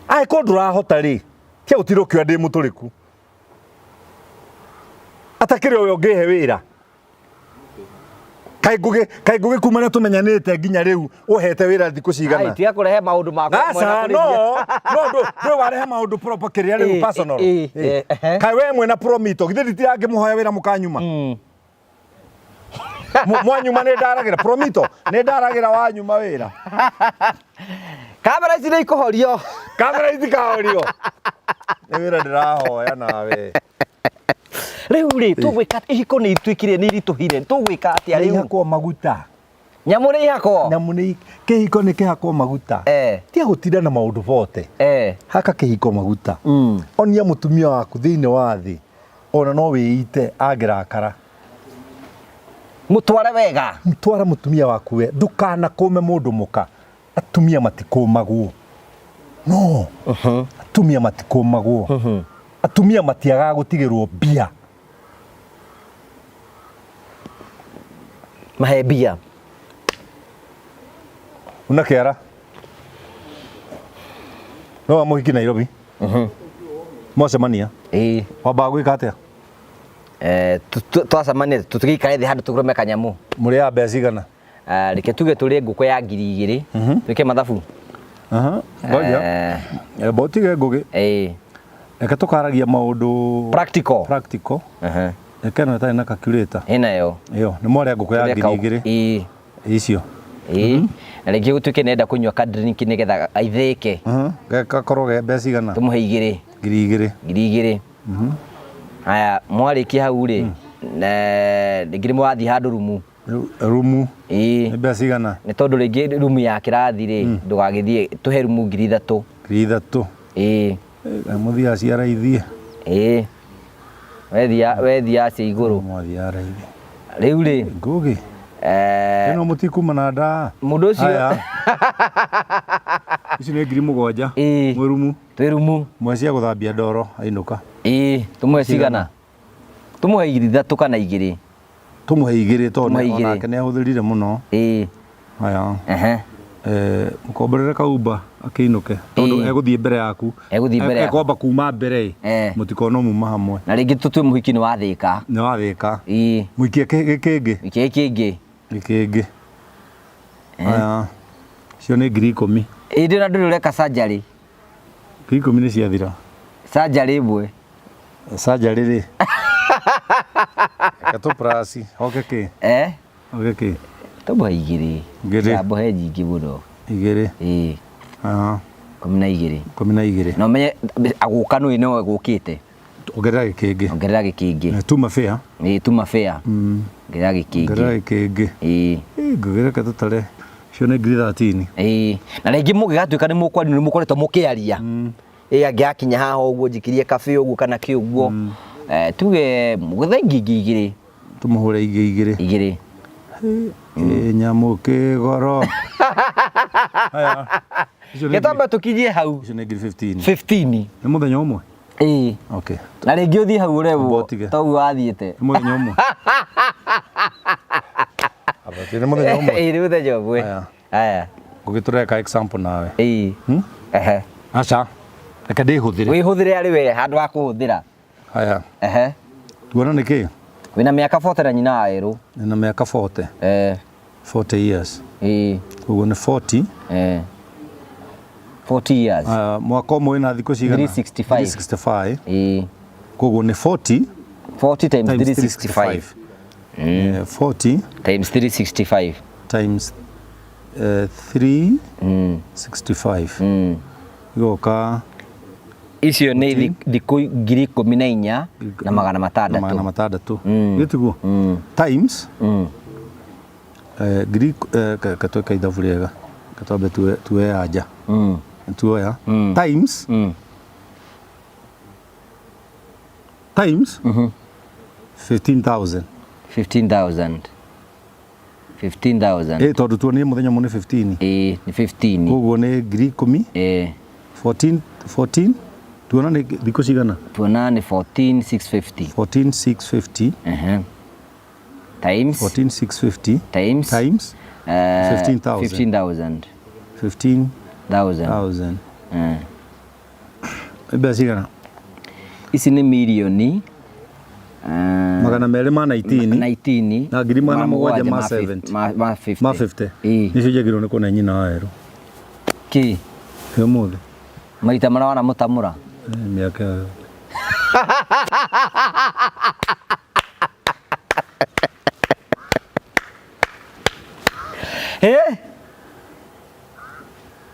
Angĩkorwo ndũrahota rĩ, tiga gũtinda ũkiuga ndĩ mũtũrĩku. Atakĩrĩ o we ũngĩhe wĩra. Kaĩ ngũgĩ kaĩ ngũgĩ kuma na tũmenyanĩte nginya rĩu ũhete wĩra thikũ cigana? Ai, tiga kũrehe maũndũ makwa mwena Aca kũrĩ no niĩ. no ndũ ndũ warehe maũndũ proper kĩrĩa rĩu personal. Ehe. Kaĩ we mwena promito githĩ nditirangĩmũhoya wĩra mũkanyuma? Mwanyuma nĩ ndaragĩra promito nĩ ndaragĩra wanyuma wĩra. Kamera ici nĩ ikũhorio. Kamera itikahorio. Nĩ wĩra ndĩrahoya nawe. Rĩu rĩ tũgwĩka ihiko nĩ ituĩkire nĩ iritũhire tũgwĩka atĩa rĩu? Ihakwo maguta. Nyamũ nĩ ihakwo? Nyamũ nĩ kĩhiko nĩ kĩhakwo maguta. Tiga gũtinda na maũndũ bote. Haka kĩhiko maguta. Onia mũtumia waku thĩinĩ wa thĩ ona no wĩite angĩrakara. Mũtware wega. Twara mũtumia waku we ndũkanakũme mũndũ mũka. Atumia matikũmagwo. No. Atumia matikũmagwo. Atumia matiagaga gũtigĩrwo mbia. Mahe mbia. Una kĩara no wa mũhiki Nairobi mwacemania Ĩĩ. wambaga gwĩka atĩa? Eh, twacemania tũgĩikare thĩ handũ tũrũme kanyamũ. Mũrĩaga mbeca cigana? Ah, reke tuge tũrĩe ngũkũ ya 2000 twĩke mathabu. Aha, ngoja. Eh, Amba ũtige ngũgĩ. Ĩĩ. Reke tũkaragia maũndũ Practical. practical. Aha. Reke ĩno ĩtarĩ na calculator. Ĩnayo. Ĩyo nĩ mwarĩa ngũkũ ya 2000. Ĩĩ. Icio. Ĩĩ. Na rĩngĩ gũtuĩke nĩenda kũnyua ka drink nĩgetha aithĩke. Gakorwo ge mbeca cigana? Tũmũhe igĩrĩ. 2000. 2000. Haya, mwarĩkia hau rĩ, rĩngĩ nĩ mũrathiĩ handũ rumu. Rumu. Ĩĩ. Nĩ mbeca cigana? Nĩ tondũ rĩngĩ rumu ya kĩrathi rĩ, ndũgagĩthiĩ, tũhe rumu 3000. 3000. Ĩĩ. Mũthiaga cia raithi. Ĩĩ. Wethiaga cia igũrũ. Mwathiaga raithi. Rĩu rĩ. Ngũgĩ. Ĩno mũtikuma na nda. Mũndũ ũcio. Haya. Ici nĩ 7000. Ĩĩ. Mwĩ rumu. Twĩ rumu. Mwe cia gũthambia ndoro ainũka. Ĩĩ, tũmũhe cigana? Tũmũhe 3 kana 2. Tũmũhe 2 tondũ Tũmũhe igĩrĩ. onake nĩ ahũthĩrire mũno. Ĩĩ. Haya. Ehe. Mũkomborere kaumba akĩinũke tondũ Ĩĩ. egũthiĩ mbere yaku. Egũthiĩ mbere yaku. Ekwamba kuma mbere ĩ. Mũtikona muma hamwe. Na rĩngĩ tũtue mũhiki nĩ wathĩka. Nĩ wathĩka. Ĩĩ. Mũikie gĩkĩngĩ. Mũikie gĩkĩngĩ. Gĩkĩngĩ. Haya. Icio nĩ 10,000. Ĩĩ ndĩ na ndũrĩ ũreka surgery. 10,000 nĩ ciathira. Surgery ĩmwe. Surgery rĩ. Reke tũ plus, hoke kĩ? Hoke kĩ? Tũmũhe igĩrĩ. Igĩrĩ. Ndamũhe nyingĩ mũno. Igĩrĩ. Ĩĩ. Aha. 12. 12. Na ũmenye agũka nũĩ nĩwe gũkĩte. Ongerera gĩkĩngĩ. Ongerera gĩkĩngĩ. Tuma fare. Ĩĩ, tuma fare. Ongerera gĩkĩngĩ. Ongerera gĩkĩngĩ. Ĩĩ. Ĩĩ, ngũgĩ reke tũtare. Icio nĩ 13,000. Ĩĩ. Na rĩngĩ mũngĩgatuĩka nĩ mũkwaria nĩ mũkoretwo mũkĩaria. Ĩĩ, angĩgakinya haha ũguo njikirie kabe ũguo kana kĩ ũguo. Tuge mũgũthe ingĩ igĩrĩ. Tũmũhũre ingĩ igĩrĩ. Igĩrĩ. Ĩĩ, nyamũ kĩgoro. Haya. Icio nĩ Reke twambe tũkinyie hau. Icio nĩ 15,000. 15. Nĩ mũthenya ũmwe? Ĩĩ. Okay. Na rĩngĩ ũthiĩ hau ũremwo Ũtige. ta ũguo wathiĩte. Nĩ mũthenya ũmwe? Abati nĩ mũthenya ũmwe? Ĩĩ, nĩ mũthenya ũmwe. Haya. Haya. Ngũgĩ tũreka example nawe. Ĩĩ. Ehe. Aca. Reke ndĩhũthĩre. Wĩhũthĩre arĩ we handũ ha kũhũthĩra. Haya. Ehe. Tuona nĩ kĩ? Wĩna mĩaka 40 na nyina wa Werũ. Nĩ mĩaka 40. 40 years. Ĩĩ. Koguo nĩ 40. 40 years. Mwaka ũmwe wĩna thikũ cigana? 365. 365. Ĩĩ. Koguo nĩ 40 40 times times 365. 365. 40 times 365 times 365. Igoka Icio nĩ thikũ 14,600 na magana matandatũ. Gĩtiguo? Times ngiri katweka ithabu rĩega katwambe tuoe anja tuoya times times 15,000. 15,000. 15,000. Ĩ tondũ tuonire mũthenya ũmwe nĩ 15. Ĩ, nĩ 15. Koguo nĩ 10,000. Ĩ. 14, 14. Tuona nĩ thikũ cigana? Tuona nĩ 14,650. 14,650. Times 14,650 times times 15,000. 15,000. 15,000. Thousand. Nĩ mbeca cigana? Ici nĩ mirioni 219 19 na 700 ma 70. ma 50. Ma 50. Ĩĩ. Nĩcio njagĩrĩirwo nĩ kũne nyina wa Werũ. Kĩ? Ũmũthĩ. Maita marĩa wanamũtamũra? Mĩaka ĩyo. Eh?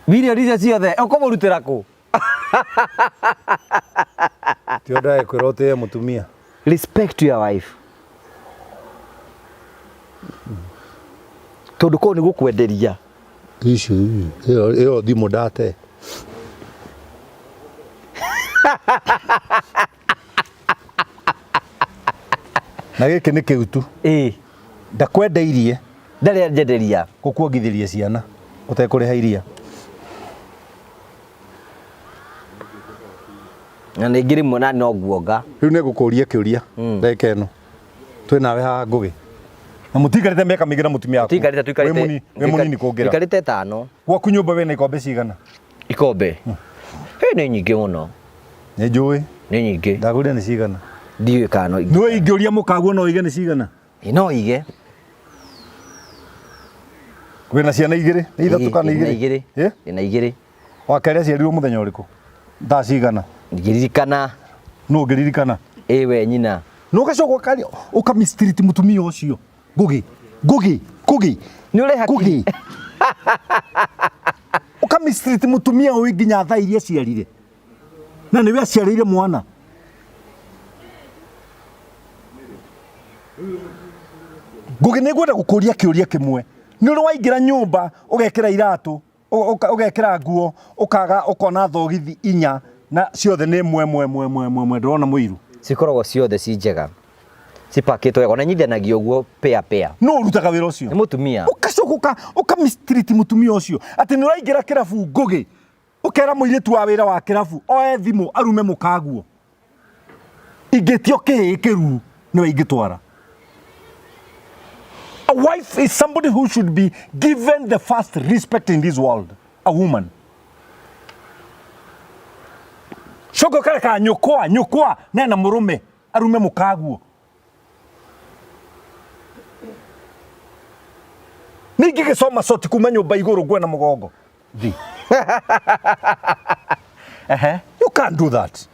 Mirioni icio ciothe ũkũmũrutĩra kũ? Ti ũndũ agĩkwĩra ũtĩe mũtumia. Respect your wife. Tondũ kũu nĩ gũkwenderia. Icio ĩyo thimũ ndate. Na gĩkĩ nĩ kĩutu. Ĩĩ. Ndakwendeirie. Ndarĩ anjenderia. Gũkuongithĩria ciana ũtekũrĩha iria. Na ningĩ rĩmwe na no nguonga. Rĩu nĩ ngũkũria kĩũria ndagĩka ĩno. Twĩ nawe haha Ngũgĩ. Na mũtikarĩte mĩaka mĩingĩ na mũtumia waku. Tũtikarĩte tũikarĩte. Wĩ wĩ mũnini kũngĩra. Tũikarĩte ĩtano. Gwaku nyũmba wĩna ikombe cigana? Ikombe. Hĩ nĩ nyingĩ mũno. Nĩ njũĩ. Nĩ nyingĩ. Ndagũrire nĩ cigana? Ndiũĩ kana no Nĩ ingĩũria mũkaguo no ige nĩ cigana? Ĩ, no ige. Wĩna ciana igĩrĩ? Nĩ ithatũ kana Ĩ, igĩrĩ? Ndĩna igĩrĩ. Ĩ? Ndĩna igĩrĩ. Wa kerĩ aciarirwo mũthenya ũrĩkũ? Thaa cigana? Ngĩririkana. Nũ ũngĩririkana? Ĩ we nyina. Na ũgacoka ũkaria ũkamistreat mũtumia ũcio. Ngũgĩ, Ngũgĩ, Ngũgĩ. Nĩ ũrĩ hakiri. Ngũgĩ. Ũkamistreat mũtumia ũyũ nginya thaa iria aciarire. Na nĩwe aciarĩire mwana. Ngũgĩ nĩ ngwenda gũkũria kĩũria kĩmwe. Nĩ ũrĩ waingĩra nyũmba ũgekĩra iratũ ũgekĩra nguo ũkaga ũkona thogithi inya na ciothe nĩ mwe mwe mwe mwe mwe mwe ndũrona mũiru. Cikoragwo ciothe ci njega. Cipakĩtwo wega ona nyithanagio ũguo pair pair. Nũ ũrutaga wĩra ũcio? Nĩ mũtumia. Ũgacoka ũka mistreat mũtumia ũcio atĩ nĩ ũraingĩra kĩrabu Ngũgĩ ũkera mũirĩtu wa wĩra wa kĩrabu oe thimũ arume mũkaguo. Ingĩtio kĩhĩĩ kĩruu nĩwe ingĩtwara. A wife is somebody who should be given the first respect in this world. A woman. Coka ũkareka nyũkwa nyũkwa nena mũrũme arume mũkaguo. Ningĩ gĩcoma coti kuma nyũmba igũrũ ngwe na mũgongo. Thĩ. Ehe. You can't do that.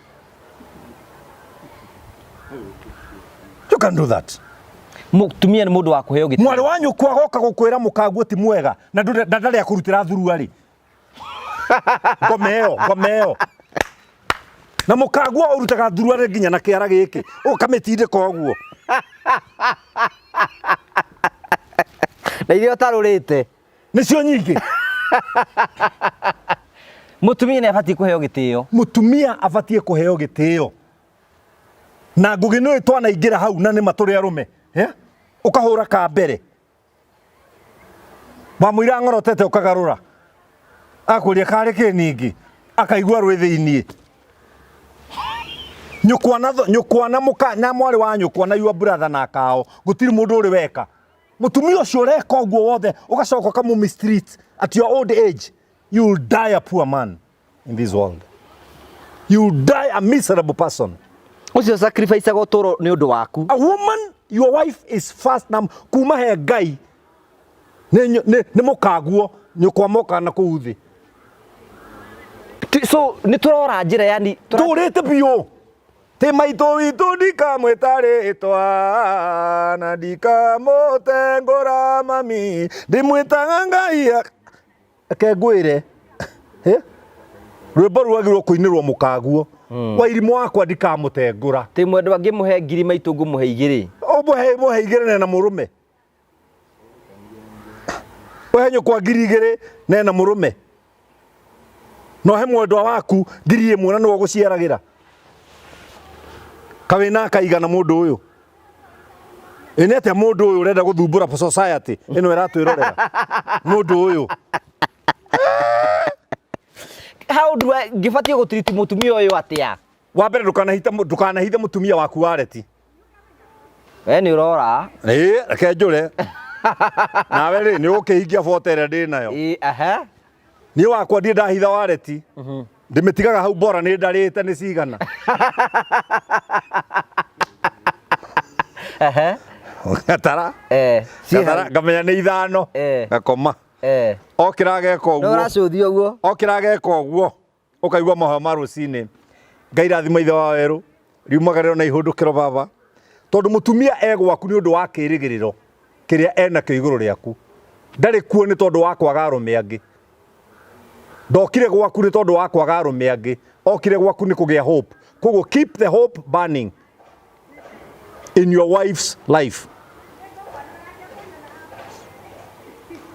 You can't do that. Mũtumia nĩ mũndũ wa kũheo gĩtĩo. Mwarĩ wa nyũkwa agoka gũkwĩra mũkaguo ti mwega na ndũrĩ- na ndarĩ akũrutĩra thuruarĩ. Ngoma ĩyo, ngoma ĩyo. Na mũkaguo ũrutaga thuruarĩ nginya na kĩara gĩkĩ ũkamĩtindĩka ũguo. Na iria ũtarũrĩte. Nĩcio nyingĩ. Mũtumia nĩ abatiĩ kũheo gĩtĩo. Mũtumia abatiĩ kũheo gĩtĩo. Na Ngũgĩ nĩ twanaingĩra hau na nĩma tũrĩ arũme. Eh? Ũkahũra ka mbere. Wamũira ng'orotete ũkagarũra. Akũria karĩ kĩ ningĩ. Akaigua rwĩ thĩiniĩ. Nyũkwa na nyũkwa na mũka na mwarĩ wa nyũkwa na your brother na kao. Gũtirĩ mũndũ ũrĩ weka. Mũtumia ũcio ũreka ũguo wothe ũgacoka ũkamũ mistreat at your old age. You will die a poor man in this world. You will die a miserable person. Ũcio sacrifice ũtũũro nĩ ũndũ waku. A woman, your wife is first nam kuma he Ngai nĩ nĩ nĩ mũkaguo nyũkwa moka na kũu thĩ. So nĩ tũrora njĩra yani Tũrĩte biũ. Ti maitũ witũ ndikamwĩta rĩtwa na ndikamũtengũra mami ndĩmwĩtaga Ngai. Reke ngwĩre eh? Rwĩmbo rwagĩrĩirwo kũinĩrwo mũkaguo Wairimũ wakwa ndikamũtengũra. Ti mwendwa ngĩmũhe ngiri maitũ ngũmũhe igĩrĩ. Ũmũhe mũhe igĩrĩ na mũrũme. Ũhe nyũkwa 2000 nena mũrũme. Na ũhe mwendwa waku 1000 na nĩwe ũgũciaragĩra. Kawĩna akaigana mũndũ ũyũ. Ĩ nĩ atĩa mũndũ ũyũ ũrenda gũthumbũra society ĩno ĩratwĩrorera? Mũndũ ũyũ. How do I ngĩbatiĩ gũtiriti mũtumia ũyũ atĩa? Wa mbere ndũkanahithe mũtumia waku wareti. We nĩ ũrora. Ĩĩ, reke njũre. Nawe rĩ, nĩ ũgũkĩhingia bota ĩrĩa ndĩ nayo. Ĩĩ, aha. Niĩ wakwa ndirĩ ndahitha wareti. Ndĩmĩtigaga hau bora nĩ ndarĩte nĩ cigana. Ehe. Ngatara. Eh. Ngatara ngamenya nĩ ithano. Eh. Ngakoma. Eh. Okĩra ageka No ũguo. ũracũthia ũguo. Okĩra ageka ũguo. Ũkaigua mahoya ma rũcinĩ. Ngai rathima ithe wa werũ. Riumagarĩro na ihũndũkĩro baba. Tondũ mũtumia e gwaku nĩ ũndũ wa kĩrĩgĩrĩro kĩrĩa enakĩo igũrũ rĩaku. Ndarĩ kuo nĩ tondũ wa kwaga arũme angĩ. Ndokire gwaku nĩ tondũ wa kwaga arũme angĩ. Okire gwaku nĩ kũgĩa hope. Koguo keep the hope burning in your wife's life.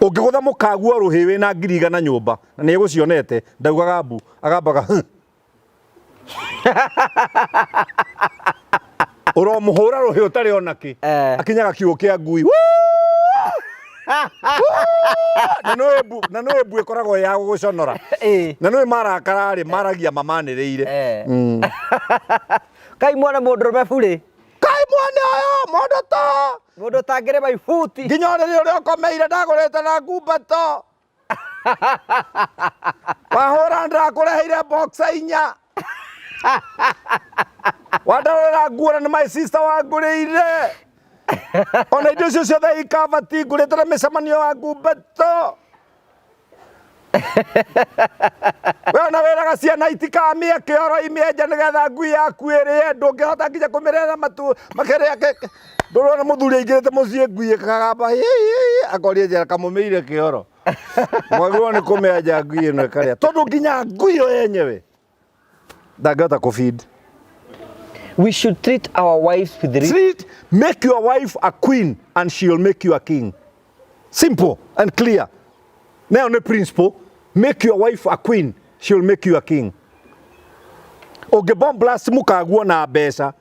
Ũngĩgũtha mũkaguo rũhĩ wĩna 100,000 nyũmba na nĩ egũcionete ndaugaga mbu agambaga "Huh." Ũromũhũra rũhĩ ũtarĩ ona kĩ Eh. akinyaga kiugũ kĩa ngui na nĩũĩ mbu na nĩũĩ mbu ĩkoragwo ya gũgũconora Ĩĩ. na nĩũĩ marakara rĩ maragia mamanĩrĩire Eh. Kai mwana mũndũrũme burĩ. Kai Mwene ũyũ mũndũ to Mũndũ ũtangĩrĩma ibuti. Nginya ũrĩrĩ ũrĩa ũkomeire ndagũrĩte na ngumbato. Wahũra ndĩrakũreheire boxer inya. Wandarorera nguo na nĩ my sister wangũrĩire. Ona indo icio ciothe ikabati ngũrĩte na mĩcemanio ya ngumbato. We ona wĩraga ciana itikamĩe kĩoro imĩenje nĩgetha ngui yaku ĩrĩe, ndũngĩhota nginya kũmĩrera matu makĩrĩa ndũrona mũthuri aingĩrĩte mũciĩ ngui ĩkagamba akoria njera kamũmĩire kĩoro. Mwagĩrĩirwo nĩ kũmĩenja ngui ĩno ĩkarĩa tondũ nginya ngui yo yenyewe ndangĩhota kũ feed. We should treat our wives with Treat, make your wife a queen and she'll make you a king. Simple and clear. Nayo nĩ principle. Make your wife a queen, she'll make you a king. Ũngĩ bomb blast mũkaguo na mbeca,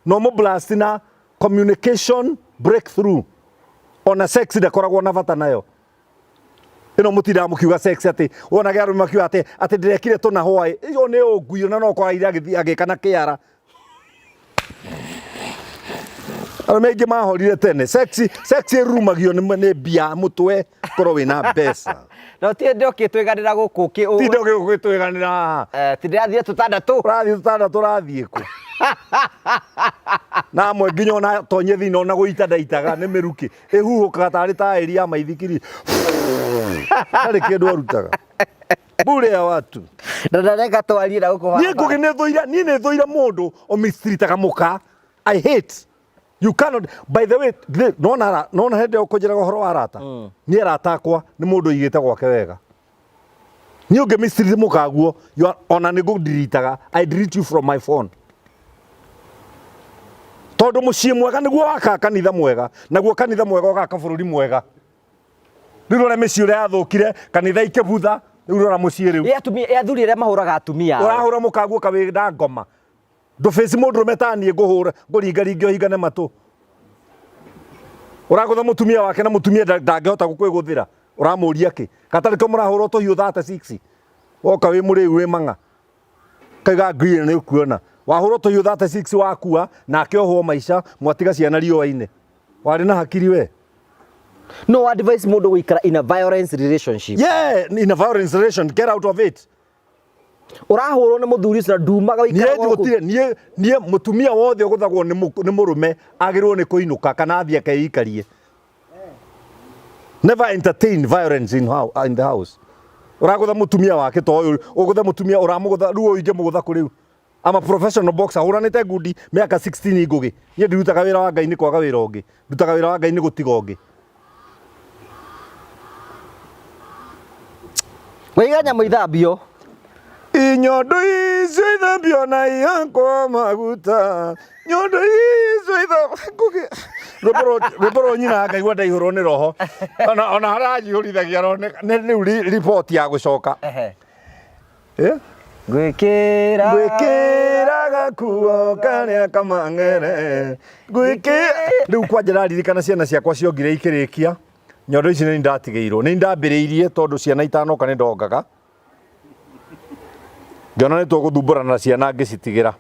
no mũ blast na communication breakthrough. Ona sex ndakoragwo na bata nayo. Ĩno mũtindaga mũkiuga sex atĩ wonage arũme makiuga atĩ atĩ ndĩrekire tũna hwaĩ. Ĩyo nĩ ũngui ona no ũkora agĩthiĩ agĩka na kĩara. Arũme aingĩ mahorire tene. Sex sex ĩrurumagio nĩ mbia mũtwe korwo wĩna mbeca. No ti ndĩ ũkĩtwĩganĩra gũkũ ũkĩ. Ti ndĩ ũgĩtwĩganĩra haha. Eh, ti ndĩrathiĩ tũtandatũ. Ũrathiĩ tũtandatũ ũrathiĩ kũ? Na amwe nginya ona tonye thĩinĩ ona gũita ndaitaga nĩ mĩrukĩ. Ĩhuhũkaga tarĩ taĩri ya maithikiri. Ndarĩ kĩndũ arutaga. Bure ya watu. Na ndareka twarie na gũkũ Niĩ Ngũgĩ nĩ thũire, niĩ nĩ thũire mũndũ ũmistreataga mũka. I hate. You cannot, by the way, nona nona hĩndĩ ĩyo ũkũnjĩraga ũhoro wa arata. Niĩ arata akwa nĩ mũndũ ũigĩte gwake wega. Niĩ ũngĩ mistreat mũkaguo, you are, ona nĩ ngũndiritaga. I delete you from my phone. Tondũ mũciĩ mwega nĩguo wakaga kanitha mwega, naguo kanitha mwega ũgaka bũrũri mwega. Rĩu rora mĩciĩ ũrĩa yathũkire, kanitha ikĩbutha, rĩu rora mũciĩ rĩu. Ĩ atumia, ĩ athuri arĩa mahũraga atumia ao. Ũrahũra mũkaguo kawĩ na ngoma. Ndũbĩci mũndũrũme ta niĩ ngũhũra, ngũringaringe ũhingane matũ. Ũragũtha mũtumia wake na mũtumia ndangĩhota gũkwĩgũthĩra. Ũramũria kĩ? Gatarĩ ko mũrahũrwo tũhiũ 36. Woka wĩ mũrĩu wĩ mang'a. Kaiga ngui ĩno nĩ ũkuona. Wahũrwo tũhiũ 36 wakua, nake ohwo maica, mwatiga ciana riũa-inĩ. Warĩ na hakiri we? No advice mũndũ gũikara in a violence relationship. Yeah, in a violence relation, get out of it. Ũrahũrwo nĩ mũthuri ũcio na ndumaga Niĩ ũikaraga o kũu. gũtirĩ niĩ niĩ mũtumia wothe ũgũthagwo nĩ mũrũme agĩrĩirwo nĩ kũinũka kana athiĩ akeikarie. Never entertain violence in, how, in the house. Ũragũtha mũtumia wake to ũyũ ũgũthe mũtumia ũramũgũtha rĩu ũyũ ingĩmũgũtha kũ rĩu. I'm a professional boxer hũranĩte ngundi mĩaka 16 Ngũgĩ. Niĩ ndirutaga wĩra wa Ngai nĩ kwaga wĩra ũngĩ. Ndutaga wĩra wa Ngai nĩ gũtiga ũngĩ. Waiga nyamũ ithambio. Inyondo icio ithambio na ihakwo maguta. Nyondo icio ithambio. Ngũgĩ. Rwĩmbo rwa nyina ngaigua ndaihũrwo nĩ roho. Ona ona haranjihũrithagia roho nĩ rĩu riboti ya gũcoka. Ehe. Eh? Ngwĩkĩra Ngwĩkĩra gakuo karĩa kamang'ere. Ngwĩkĩra. Rĩu kwanja ndaririkana ciana ciakwa ciongire ikĩrĩkia. Nyondo ici nĩ ndatigĩirwo. Nĩ ndambĩrĩirie tondũ ciana itanoka nĩ ndongaga. Ngĩona nĩ tũgũthumbũrana na ciana ngĩcitigĩra.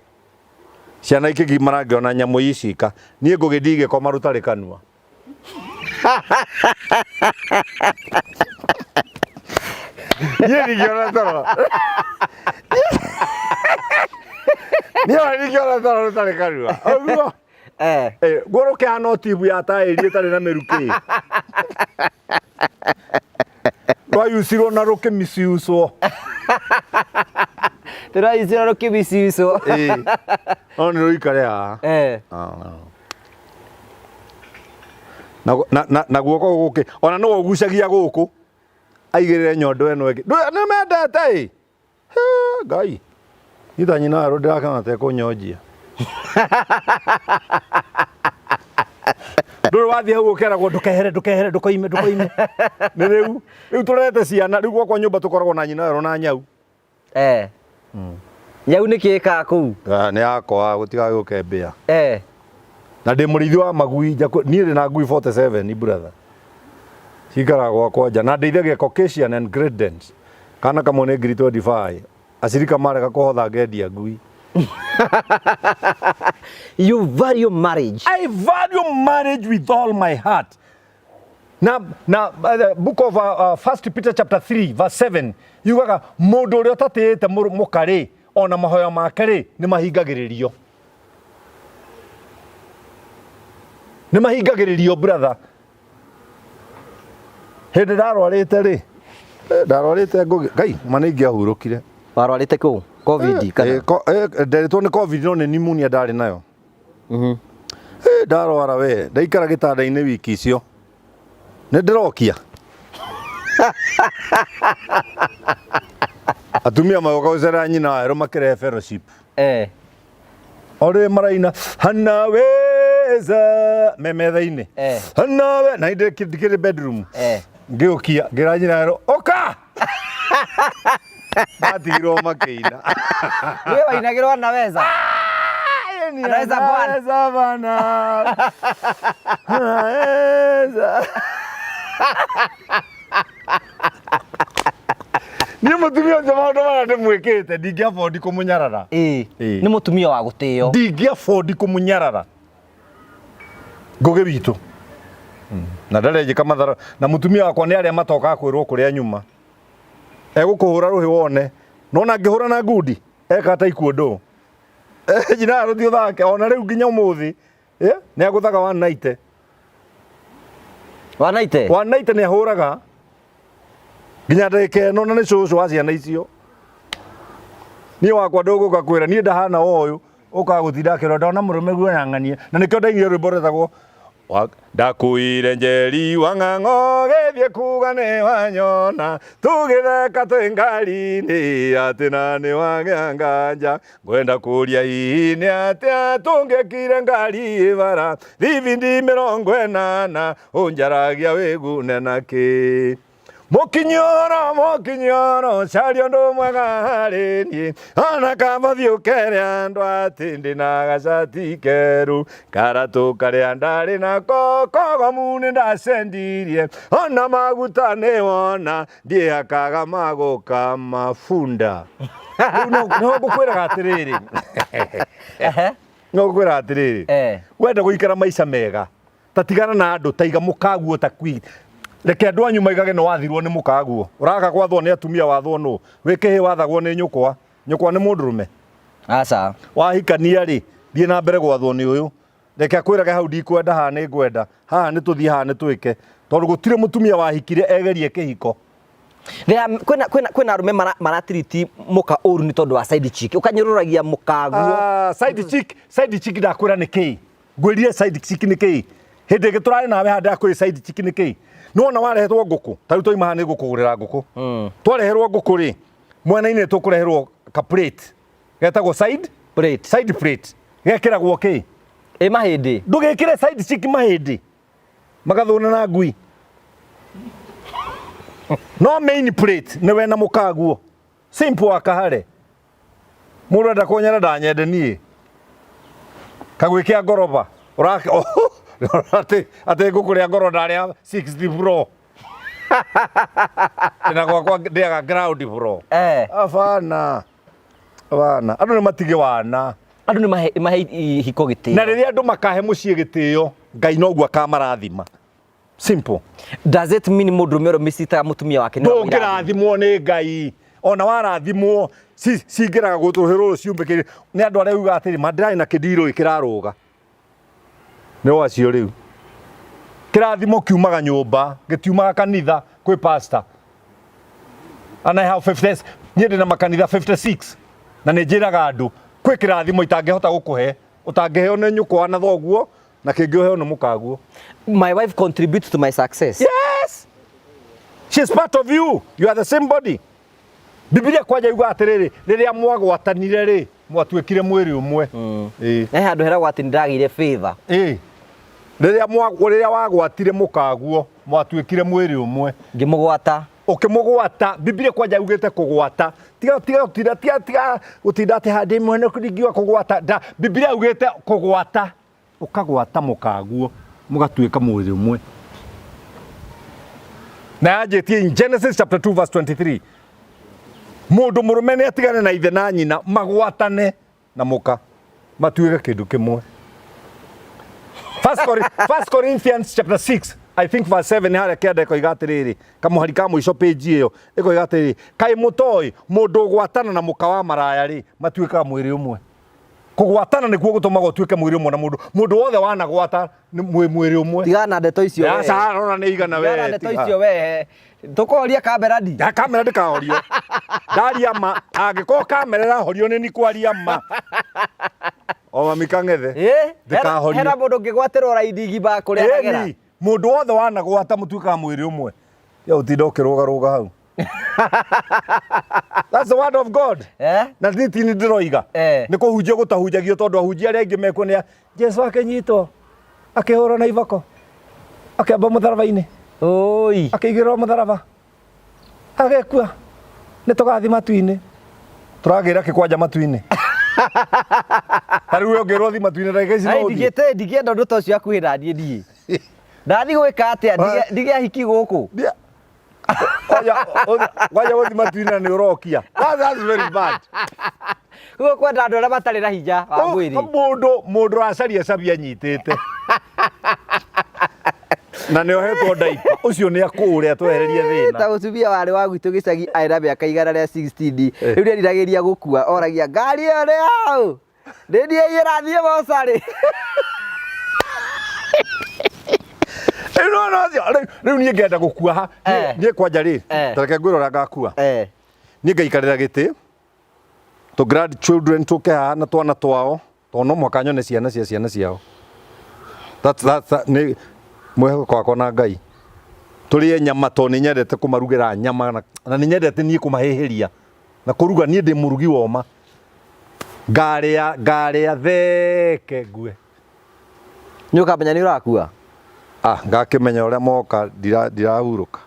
Ciana ikĩgimara ngĩona nyamũ icika. Niĩ Ngũgĩ ndigĩkoma rũtarĩ kanua. Niĩ ndingĩona toro. Niĩ ona ndingĩona toro rũtarĩ kanua. Ũguo. Eh. Eh, guo rũkĩhana o tibu ya taĩri ĩtarĩ na mĩrukĩ. Rwayucirwo na rũkĩmiciucwo. Tũrayucirwo rũkĩmiciucwo. Ĩĩ. No nĩ rũikare haha. Eh. Na, na, na, na guoko gũkĩ ona nĩwe ũgucagia gũkũ aigĩrĩre nyondo ĩno ĩngĩ. Nĩ mendete ĩ. He, Ngai. Ita nyina werũ ndĩrakena tekũnyonjia. Ndũrĩ wathiĩ hau ũkeragwo ndũkehere ndũkehere ndũkoime ndũkoime. Nĩ rĩu rĩu tũrerete ciana rĩu gwakwa nyũmba tũkoragwo na nyina werũ na nyau. Eh. Nyau nĩ kĩ ĩkaga kũu? Ah, nĩ yakwa gũtigagĩũke mbĩa. Eh. Na ndĩ mũrĩithi wa magui niĩ ndĩ na ngui 47 brother. Cikaraga gwakwa nja na ndeithagia Caucasian and Great Danes. Kana kamwe nĩ ngiri 25. Acirika marega kũhotha ngendia ngui. You value marriage. I value marriage with all my heart. Na the book of First Peter chapter 3 verse 7 yugaga mũndũ ũrĩa ũtatĩĩte mũka rĩ, ona mahoya make rĩ, nĩ mahingagĩrĩrio, nĩ mahingagĩrĩrio. Brother, hĩndĩ ndarwarĩte rĩ, ndarwarĩte ngũgĩ ngai ma nĩ ingĩahurũkire. Warwarĩte kũ? Covid kana? Nderetwo nĩ Covid, no nĩ pneumonia ndarĩ nayo. Ndarwara we, ndaikara gĩtanda-inĩ wiki icio nĩ ndĩrokia atumia magoka gũcerera nyina wa werũ makĩrehe fellowship. O rĩrĩ maraina hanaweza me metha-inĩ. Hanawe na ndĩ ndikĩrĩ bedroom. Ngĩũkia ngĩra nyina werũ ũka, matigirwo makĩina. Wewe wainagĩrwo anaweza. Anaweza Bwana. Anaweza Bwana. Anaweza. Niĩ mũtumia ũcio maũndũ marĩa ndĩmwĩkĩte ndingĩ afford kũmũnyarara. Nĩ mũtumia wa gũtĩo. Ndingĩ afford kũmũnyarara ngũgĩ witũ na ndarenjĩka mathara na mũtumia wakwa nĩ arĩa matokaga kwĩrwo kũrĩa nyuma egũkũhũra rũhĩ wone nona ngĩhũra na ngundi eka ta ikuũ njina rũthiĩ ũthake ona rĩu nginya ũmũthĩ nĩ agũthaga 190. Wanaite. 190 nĩ ahũraga nginya ndagĩka ĩno na nĩ cũcũ wa ciana icio. Niĩ wakwa ndũgũka kwĩra niĩ ndahana o ũyũ ũkaga gũtinda akĩrwo ndona mũrũme guo ng'anie na nĩkĩo ndainire rwĩmbo rwĩtagwo ndakuire njeri wa ng'ang'o gĩthiĩ kuga nĩ wanyona tũgĩtheka twĩ ngari-inĩ atĩ na nĩ wagĩa nganja ngwenda kũria hihi nĩ atĩa tũngĩkire ngari ĩbara thibindi 80 ũnjaragia wĩgune nakĩ mũkinyoro mũkinyoro caria ũndũ mwega harĩ niĩ ona kaba thiĩ ũkere andũ atĩ ndĩ na gacati keru karatũ karĩa ndarĩ nako kogomu nĩ ndacendirie ona maguta nĩ wona ndiĩhakaga magũka mabunda. Rĩu no ngũkwĩraga atĩrĩrĩ, no ngũkwĩraga atĩrĩrĩ, wenda gũikara maica mega ta tigana na andũ taiga mũkaguo ta kwi reke andũ anyu maigage nĩ wathirwo nĩ mũkaguo ũraga gwathwo nĩ atumia wathwo nũ wĩ kĩhĩ wathagwo nĩ nyũkwa nyũkwa nĩ mũndũrũme. Aca. Wahikania rĩ, thiĩ na mbere gwathwo nĩ ũyũ, reke akwĩrage hau ndikwenda, haha nĩ ngwenda, haha nĩ tũthiĩ, haha nĩ twĩke, tondũ gũtirĩ mũtumia wahikire egerie kĩhiko. Kwĩna arũme maratiriti mũka ũru nĩ tondũ wa side chick ũkanyũrũragia mũkaguo. Ah, side chick, side chick ndakwĩra nĩ kĩĩ, ngwĩrire side chick nĩ kĩĩ hĩndĩ ĩngĩ tũrarĩ nawe haha, ndakwĩrire side chick nĩ kĩĩ. Nĩwona warehetwo ngũkũ ta rĩu twaima haha nĩ ngũkũgũrĩra ngũkũ. Twareherwo ngũkũ rĩ, mwena-inĩ tũkũreherwo ka plate getagwo side plate. Side plate gekĩragwo kĩ? Ĩ mahĩndĩ. Ndũgĩkĩre side chick mahĩndĩ magathũna na ngui, no main plate nĩ we na mũkaguo, simple akahare mũndũ enda kũnyenda ndanyende niĩ kagwĩ kĩa ngoroba atĩ ngũkũrĩa ngoro ndarĩa 60 floor na gwakwa ndĩaga ground floor. Abana abana, andũ nĩ matige wana. Andũ nĩ mahe ihiko gĩtĩo. Na rĩrĩa andũ makahe mũciĩ gĩtĩo, Ngai noguo akamarathima, simple. Does it mean mũndũrũme ũrĩa mĩcitaga mũtumia wake nĩ wa mũirathimo? Ndũngĩrathimwo nĩ Ngai ona warathimwo cingĩraga gũtũhĩ rũrũ ciumbĩkĩre nĩ andũ arĩa uga atĩrĩ ma ndĩrarĩ na kĩndirũ kĩrarũga nĩ wacio. Rĩu kĩrathimo kiumaga nyũmba, gĩtiumaga kanitha kwĩ pastor. And I have 50, niĩ ndĩ na makanitha 56 na nĩ njĩraga andũ kwĩ kĩrathimo itangĩhota gũkũhe ũtangĩheo nĩ nyũkwa na thoguo na kĩngĩ ũheo nĩ mũkaguo. My wife contributes to my success. Yes! She's part of you. You are the same body. Biblia kwanja yuga atĩrĩrĩ, rĩrĩa mwagwatanire rĩ, mwatuĩkire mwĩrĩ ũmwe. Ĩĩ. He handũ heragwo atĩ nĩndagĩire favor. Ĩĩ. Rĩrĩa wagwatire mũkaguo, mwatuĩkire mwĩrĩ ũmwe. Ngĩmũgwata. Ũkĩmũgwata, Biblia kwanja yugĩte kũgwata. Tiga tiga tiga tiga tiga gũtinda atĩ handĩ mwene ndingiuga kũgwata. Nda Biblia yugĩte kũgwata. Ũkagwata mũkaguo, mũgatuĩka mwĩrĩ ũmwe. Na yanjĩtie in Genesis chapter 2 verse 23. Mũndũ mũrũme nĩ atigane na ithe na nyina magwatane. Na mũka matuĩke kĩndũ kĩmwe. First Corinthians chapter 6, I think verse 7, harĩa kĩanda ĩkoiga atĩrĩrĩ, kamũhari ka mũico page ĩyo ĩkoiga atĩrĩrĩ, kaĩ mũtoĩ mũndũ ũgwatana na mũka wa maraya rĩ, matuĩkaga mwĩrĩ ũmwe? Kũgwatana nĩkuo gũtũmaga ũtuĩke mwĩrĩ ũmwe na mũndũ. Mũndũ wothe wanagwata nĩ mwĩrĩ ũmwe. Tigana na ndeto icio we. Aca, rora nĩ igana we. Tigana na ndeto tiga. icio we, tũkoria kamera ndi. Ya kamera ndĩkahorio. Ndaria ma, angĩkorwo kamera ĩrahorio nĩ ni kwaria ma. O mami kang'ethe. Ndĩkahorio. Hena mũndũ ũngĩgwatĩrwo raini ngima kũrĩa anagera. Ĩni, mũndũ wothe wanagwata mũtuĩkaga mwĩrĩ ũmwe. Ya ũtinda ũkĩrũgarũga hau. That's the word of God. Eh? Na niĩ ti nĩ ndĩroiga. Nĩ kũhunjia gũtahunjagio tondũ ahunjia arĩa aingĩ mekuo nĩ a Jesu akĩnyitwo akĩhũrwo na iboko akĩamba mũtharaba-inĩ. Oi. Akĩigĩrĩrwo mũtharaba agĩkua, nĩ tũgathiĩ matu-inĩ. Tũragĩra kĩ kwanja matu-inĩ? Ta rĩu we ũngĩrwo thiĩ matu-inĩ ndagĩka ici no Ai, ũthiĩ? Ndigĩte ndingĩenda ũndũ ta ũcio hakuhĩ na niĩ niĩ. Ndathiĩ gwĩka atĩa? Ndige ahiki gũkũ? Kwanja gũthiĩ matu-inĩ na nĩ ũrokia. That's very bad. Koguo kwenda andũ arĩa matarĩ na hinya wa mwĩrĩ. Mũndũ ũracaria cabi anyitĩte na nĩ ohetwo ndaipa, ũcio nĩ akũũre atwehererie thĩna. Ta mũtumia warĩ wa gwitũ gĩcagi arĩ na mĩaka 116, rĩu nĩeriragĩria gũkua, oragia ngari ĩyo nĩ yaũ? Nĩ niĩ ĩrathiĩ mocarĩ. Rĩu nĩwona ũcio, rĩu niĩ ngenda gũkua ha? Niĩ kwanja rĩ, ta reke ngwĩre ũrĩa ngakua. Niĩ ngaikarĩra gĩtĩ, tũ grandchildren tũke haha na twana twao, tondũ no mũhaka nyone ciana cia ciana ciao. Nĩ mwĩhoko wakwa na Ngai. Tũrĩe nyama tondũ nĩ nyendete kũmarugĩra nyama na nĩ nyendete niĩ kũmahĩhĩria na kũruga. Niĩ ndĩ mũrugi woma. Ngarĩa, ngarĩa theke ngue. Nĩ ũkamenya nĩ ũrakua? Ah, ngakĩmenya ũrĩa moka ndirahurũka.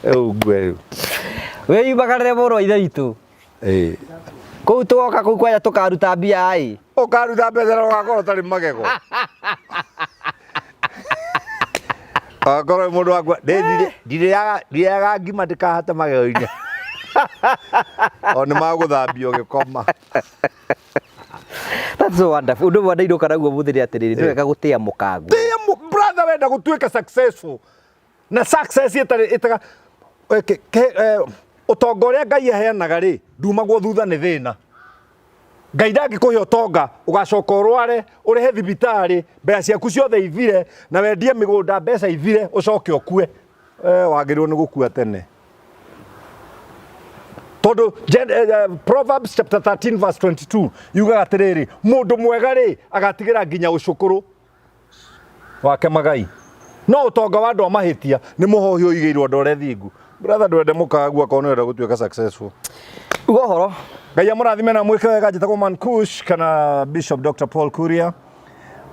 Rĩu ngue rĩu. Wĩyumbaganĩre mũrũ wa ithe witũ. Ĩĩ. Kũu tũgoka kũu kwanja tũkaruta mbia ĩ. Ũkaruta mbeca na ũgakorwo ũtarĩ magego. Ũgakorwo wĩ mũndũ wakua. Ndirĩaga ngima ndĩkahate magego-inĩ. O nĩ magũthambio ũgĩkoma. That's so wonderful. Ũndũ ũmwe ndainũka naguo mũthĩ nĩ atĩrĩrĩ, nĩ wega gũtĩa mũkaguo. Tĩa brother, wenda gũtuĩka successful. Na success ĩtarĩ ĩtaga, ũtonga ũrĩa Ngai aheanaga rĩ, ndumagwo thutha nĩ thĩna. Ngai ndangĩkũhe ũtonga, ũgacoka ũrware, ũrĩhe thibitarĩ, mbeca ciaku ciothe ithire, na wendie mĩgũnda mbeca ithire, ũcoke ũkue. Wagĩrĩirwo nĩ gũkua tene. Tondũ Proverbs chapter 13 verse 22 yugaga atĩrĩrĩ, mũndũ mwega rĩ, agatigĩra nginya ũcũkũrũ wake magai. No ũtonga wa andũ a mahĩtia nĩ mũhohi ũigĩirwo andũ arĩa thingu. Brother, ndwende mũkagu akorwo nĩ ũrenda gũtuĩka successful. Uga ũhoro. Ngai amũrathime na mwĩke wega. Njĩtagwo Man Kush kana Bishop Dr. Paul Kuria.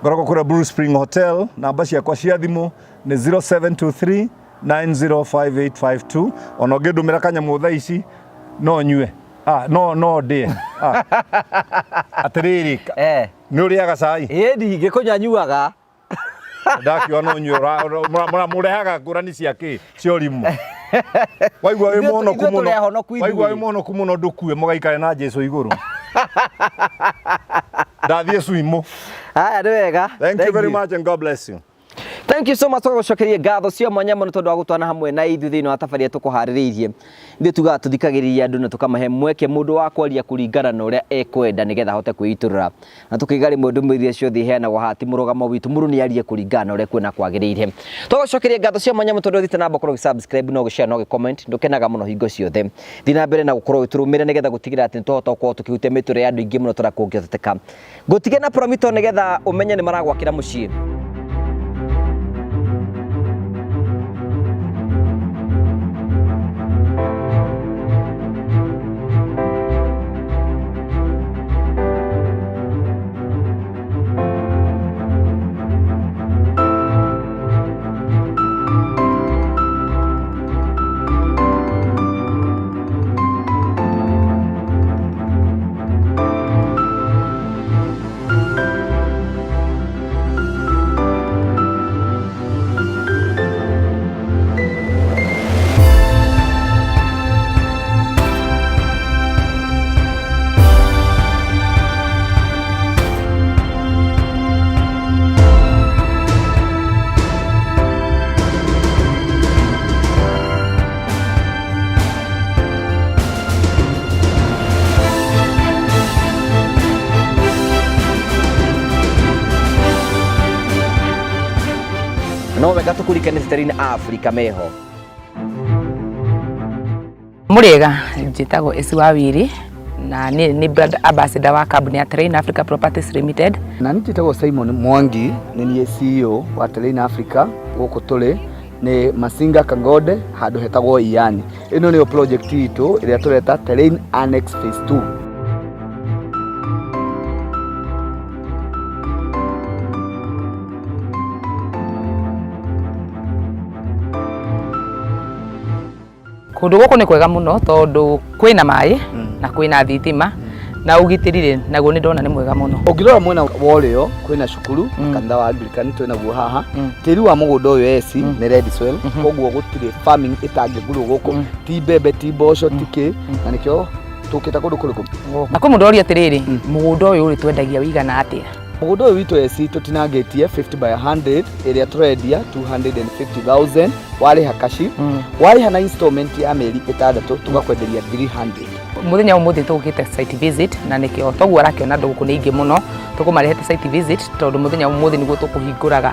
Ngoragwo kũrĩa Blue Spring Hotel. Namba ciakwa cia thimũ nĩ 0723 905852. Ona ũngĩndũmĩra kanyamũ thaa ici no nyue. Ah, no no ndĩe. Ah. Atĩrĩrĩ, nĩ ũrĩaga cai? Ĩĩ, ndingĩkũnyua, nyuaga. Ndakiuga no nyue, mũrehaga ngũrani cia kĩ cia ũrimũ. Waigua wĩ mũhonoku Ithuĩ mũno. tũrĩ ahonoku ithuĩ. Waigua wĩ mũhonoku mũno ndũkue mũgaikare na Jesu igũrũ. Ndathiĩ swimu. Haya, nĩ wega. Thank you very much and God bless you. Thank you so much, tũgagũcokeria ngatho cia mwanya mũno tondũ wa gũtwana hamwe na ithuĩ thĩinĩ wa tabarĩra tũkũharĩrĩirie. Ithuĩ tugaga tũthikagĩrĩria andũ na tũkamahe mweke mũndũ wa kwaria kũringana na ũrĩa ekwenda nĩgetha ahote kwĩitũrũra. Na tũkaiga rĩmwe ndũmĩrĩri iria ciothe iheanagwo haha ti mũrũgamo witũ, mũndũ nĩ arie kũringana na ũrĩa ekuona kwagĩrĩire. Tũgagũcokeria ngatho cia mwanya mũno tondũ ũthiĩte na mbere gũkorwo ũgĩ-subscribe na ũgĩ-share na ũgĩ-comment, ndũkenaga mũno hingo ciothe. Thiĩ na mbere na gũkorwo ũgĩtũrũmĩrĩra nĩgetha gũtigĩrĩra atĩ nĩ twahota gũkorwo tũkĩhutia mĩtũrĩre ya andũ aingĩ mũno ta ũrĩa kũngĩhoteteka. Ngũtige na Promito nĩgetha ũmenye nĩ maragwakĩra mũciĩ. No wega tũkũririkanie Terrain Africa meho. Mũrĩega, njĩtagwo Esi wa Wiri na niĩ nĩ brand ambassador wa kambuni ya Terrain Africa Properties Limited. Na niĩ njĩtagwo Simon Mwangi, nĩ niĩ CEO wa Terrain Africa. Gũkũ tũrĩ nĩ Masinga Kangode, handũ hetagwo Iyani. Ĩno nĩyo project itũ ĩrĩa tũreta Terrain Annex Phase 2. Kũndũ gũkũ nĩ kwega mũno tondũ kwĩna maĩ na kwĩna thitima na ũgitĩri rĩ naguo nĩ ndona nĩ mwega mũno. Ũngĩrora mwena wa ũrĩo kwĩna cukuru, kanitha wa Anglican twĩnaguo haha. Tĩri wa mũgũnda ũyũ eci nĩ red soil, koguo gũtirĩ farming ĩtangĩgurwo gũkũ, ti mbembe, ti mboco, ti kĩ, na nĩkĩo tũkĩte kũndũ kũrĩkũ. Na kwĩ mũndũ ũroria atĩrĩrĩ, mũgũnda ũyũ rĩ twendagia wĩigana atĩa? Mũgũnda ũyũ witũ eci tũtinangĩtie 50 by 100, ĩrĩa tũrendia 250,000 warĩha kashi, warĩha na installment ya mĩeri 6 tũgakwenderia 300. Mũthenya ũmũthĩ tũgũkĩte site visit na nĩkĩo toguo arakĩona andũ gũkũ nĩ aingĩ mũno, tũkũmarehete site visit tondũ mũthenya ũmũthĩ nĩguo tũkũhingũraga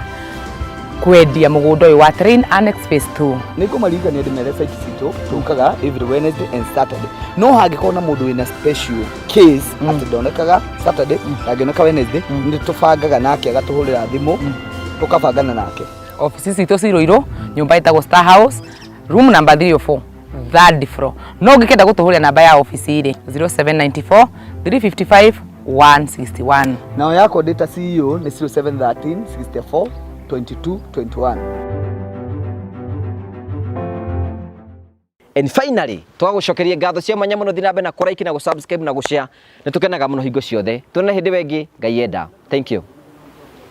kwendia mũgũnda ũyũ wa Terrain Annex Phase 2. Nĩ ngũmaririkania ndĩmere site citũ tũkaga every Wednesday and Saturday, no hangĩkorwo na mũndũ wĩna special case atĩ ndonekaga Saturday, ndangĩoneka Wednesday, nĩ tũbangaga nake agatũhũrĩra thimũ, tũkabangana nake. Ofici citũ ci Ruiru, nyũmba ĩtagwo Star House, room number 304, third floor. No ũngĩkenda gũtũhũrĩra namba ya ofici rĩ, 0794 355 161. Nao yakwa ndĩ ta CEO nĩ 0713 64 22 21. And finally, twagũcokeria ngatho cia mwanya mũno, thiĩ na mbere na kũraiki na gũsubscribe na gũshare. Nĩ tũkenaga mũno hingo ciothe. Tuonane hĩndĩ ĩyo ĩngĩ, Ngai enda. Thank you.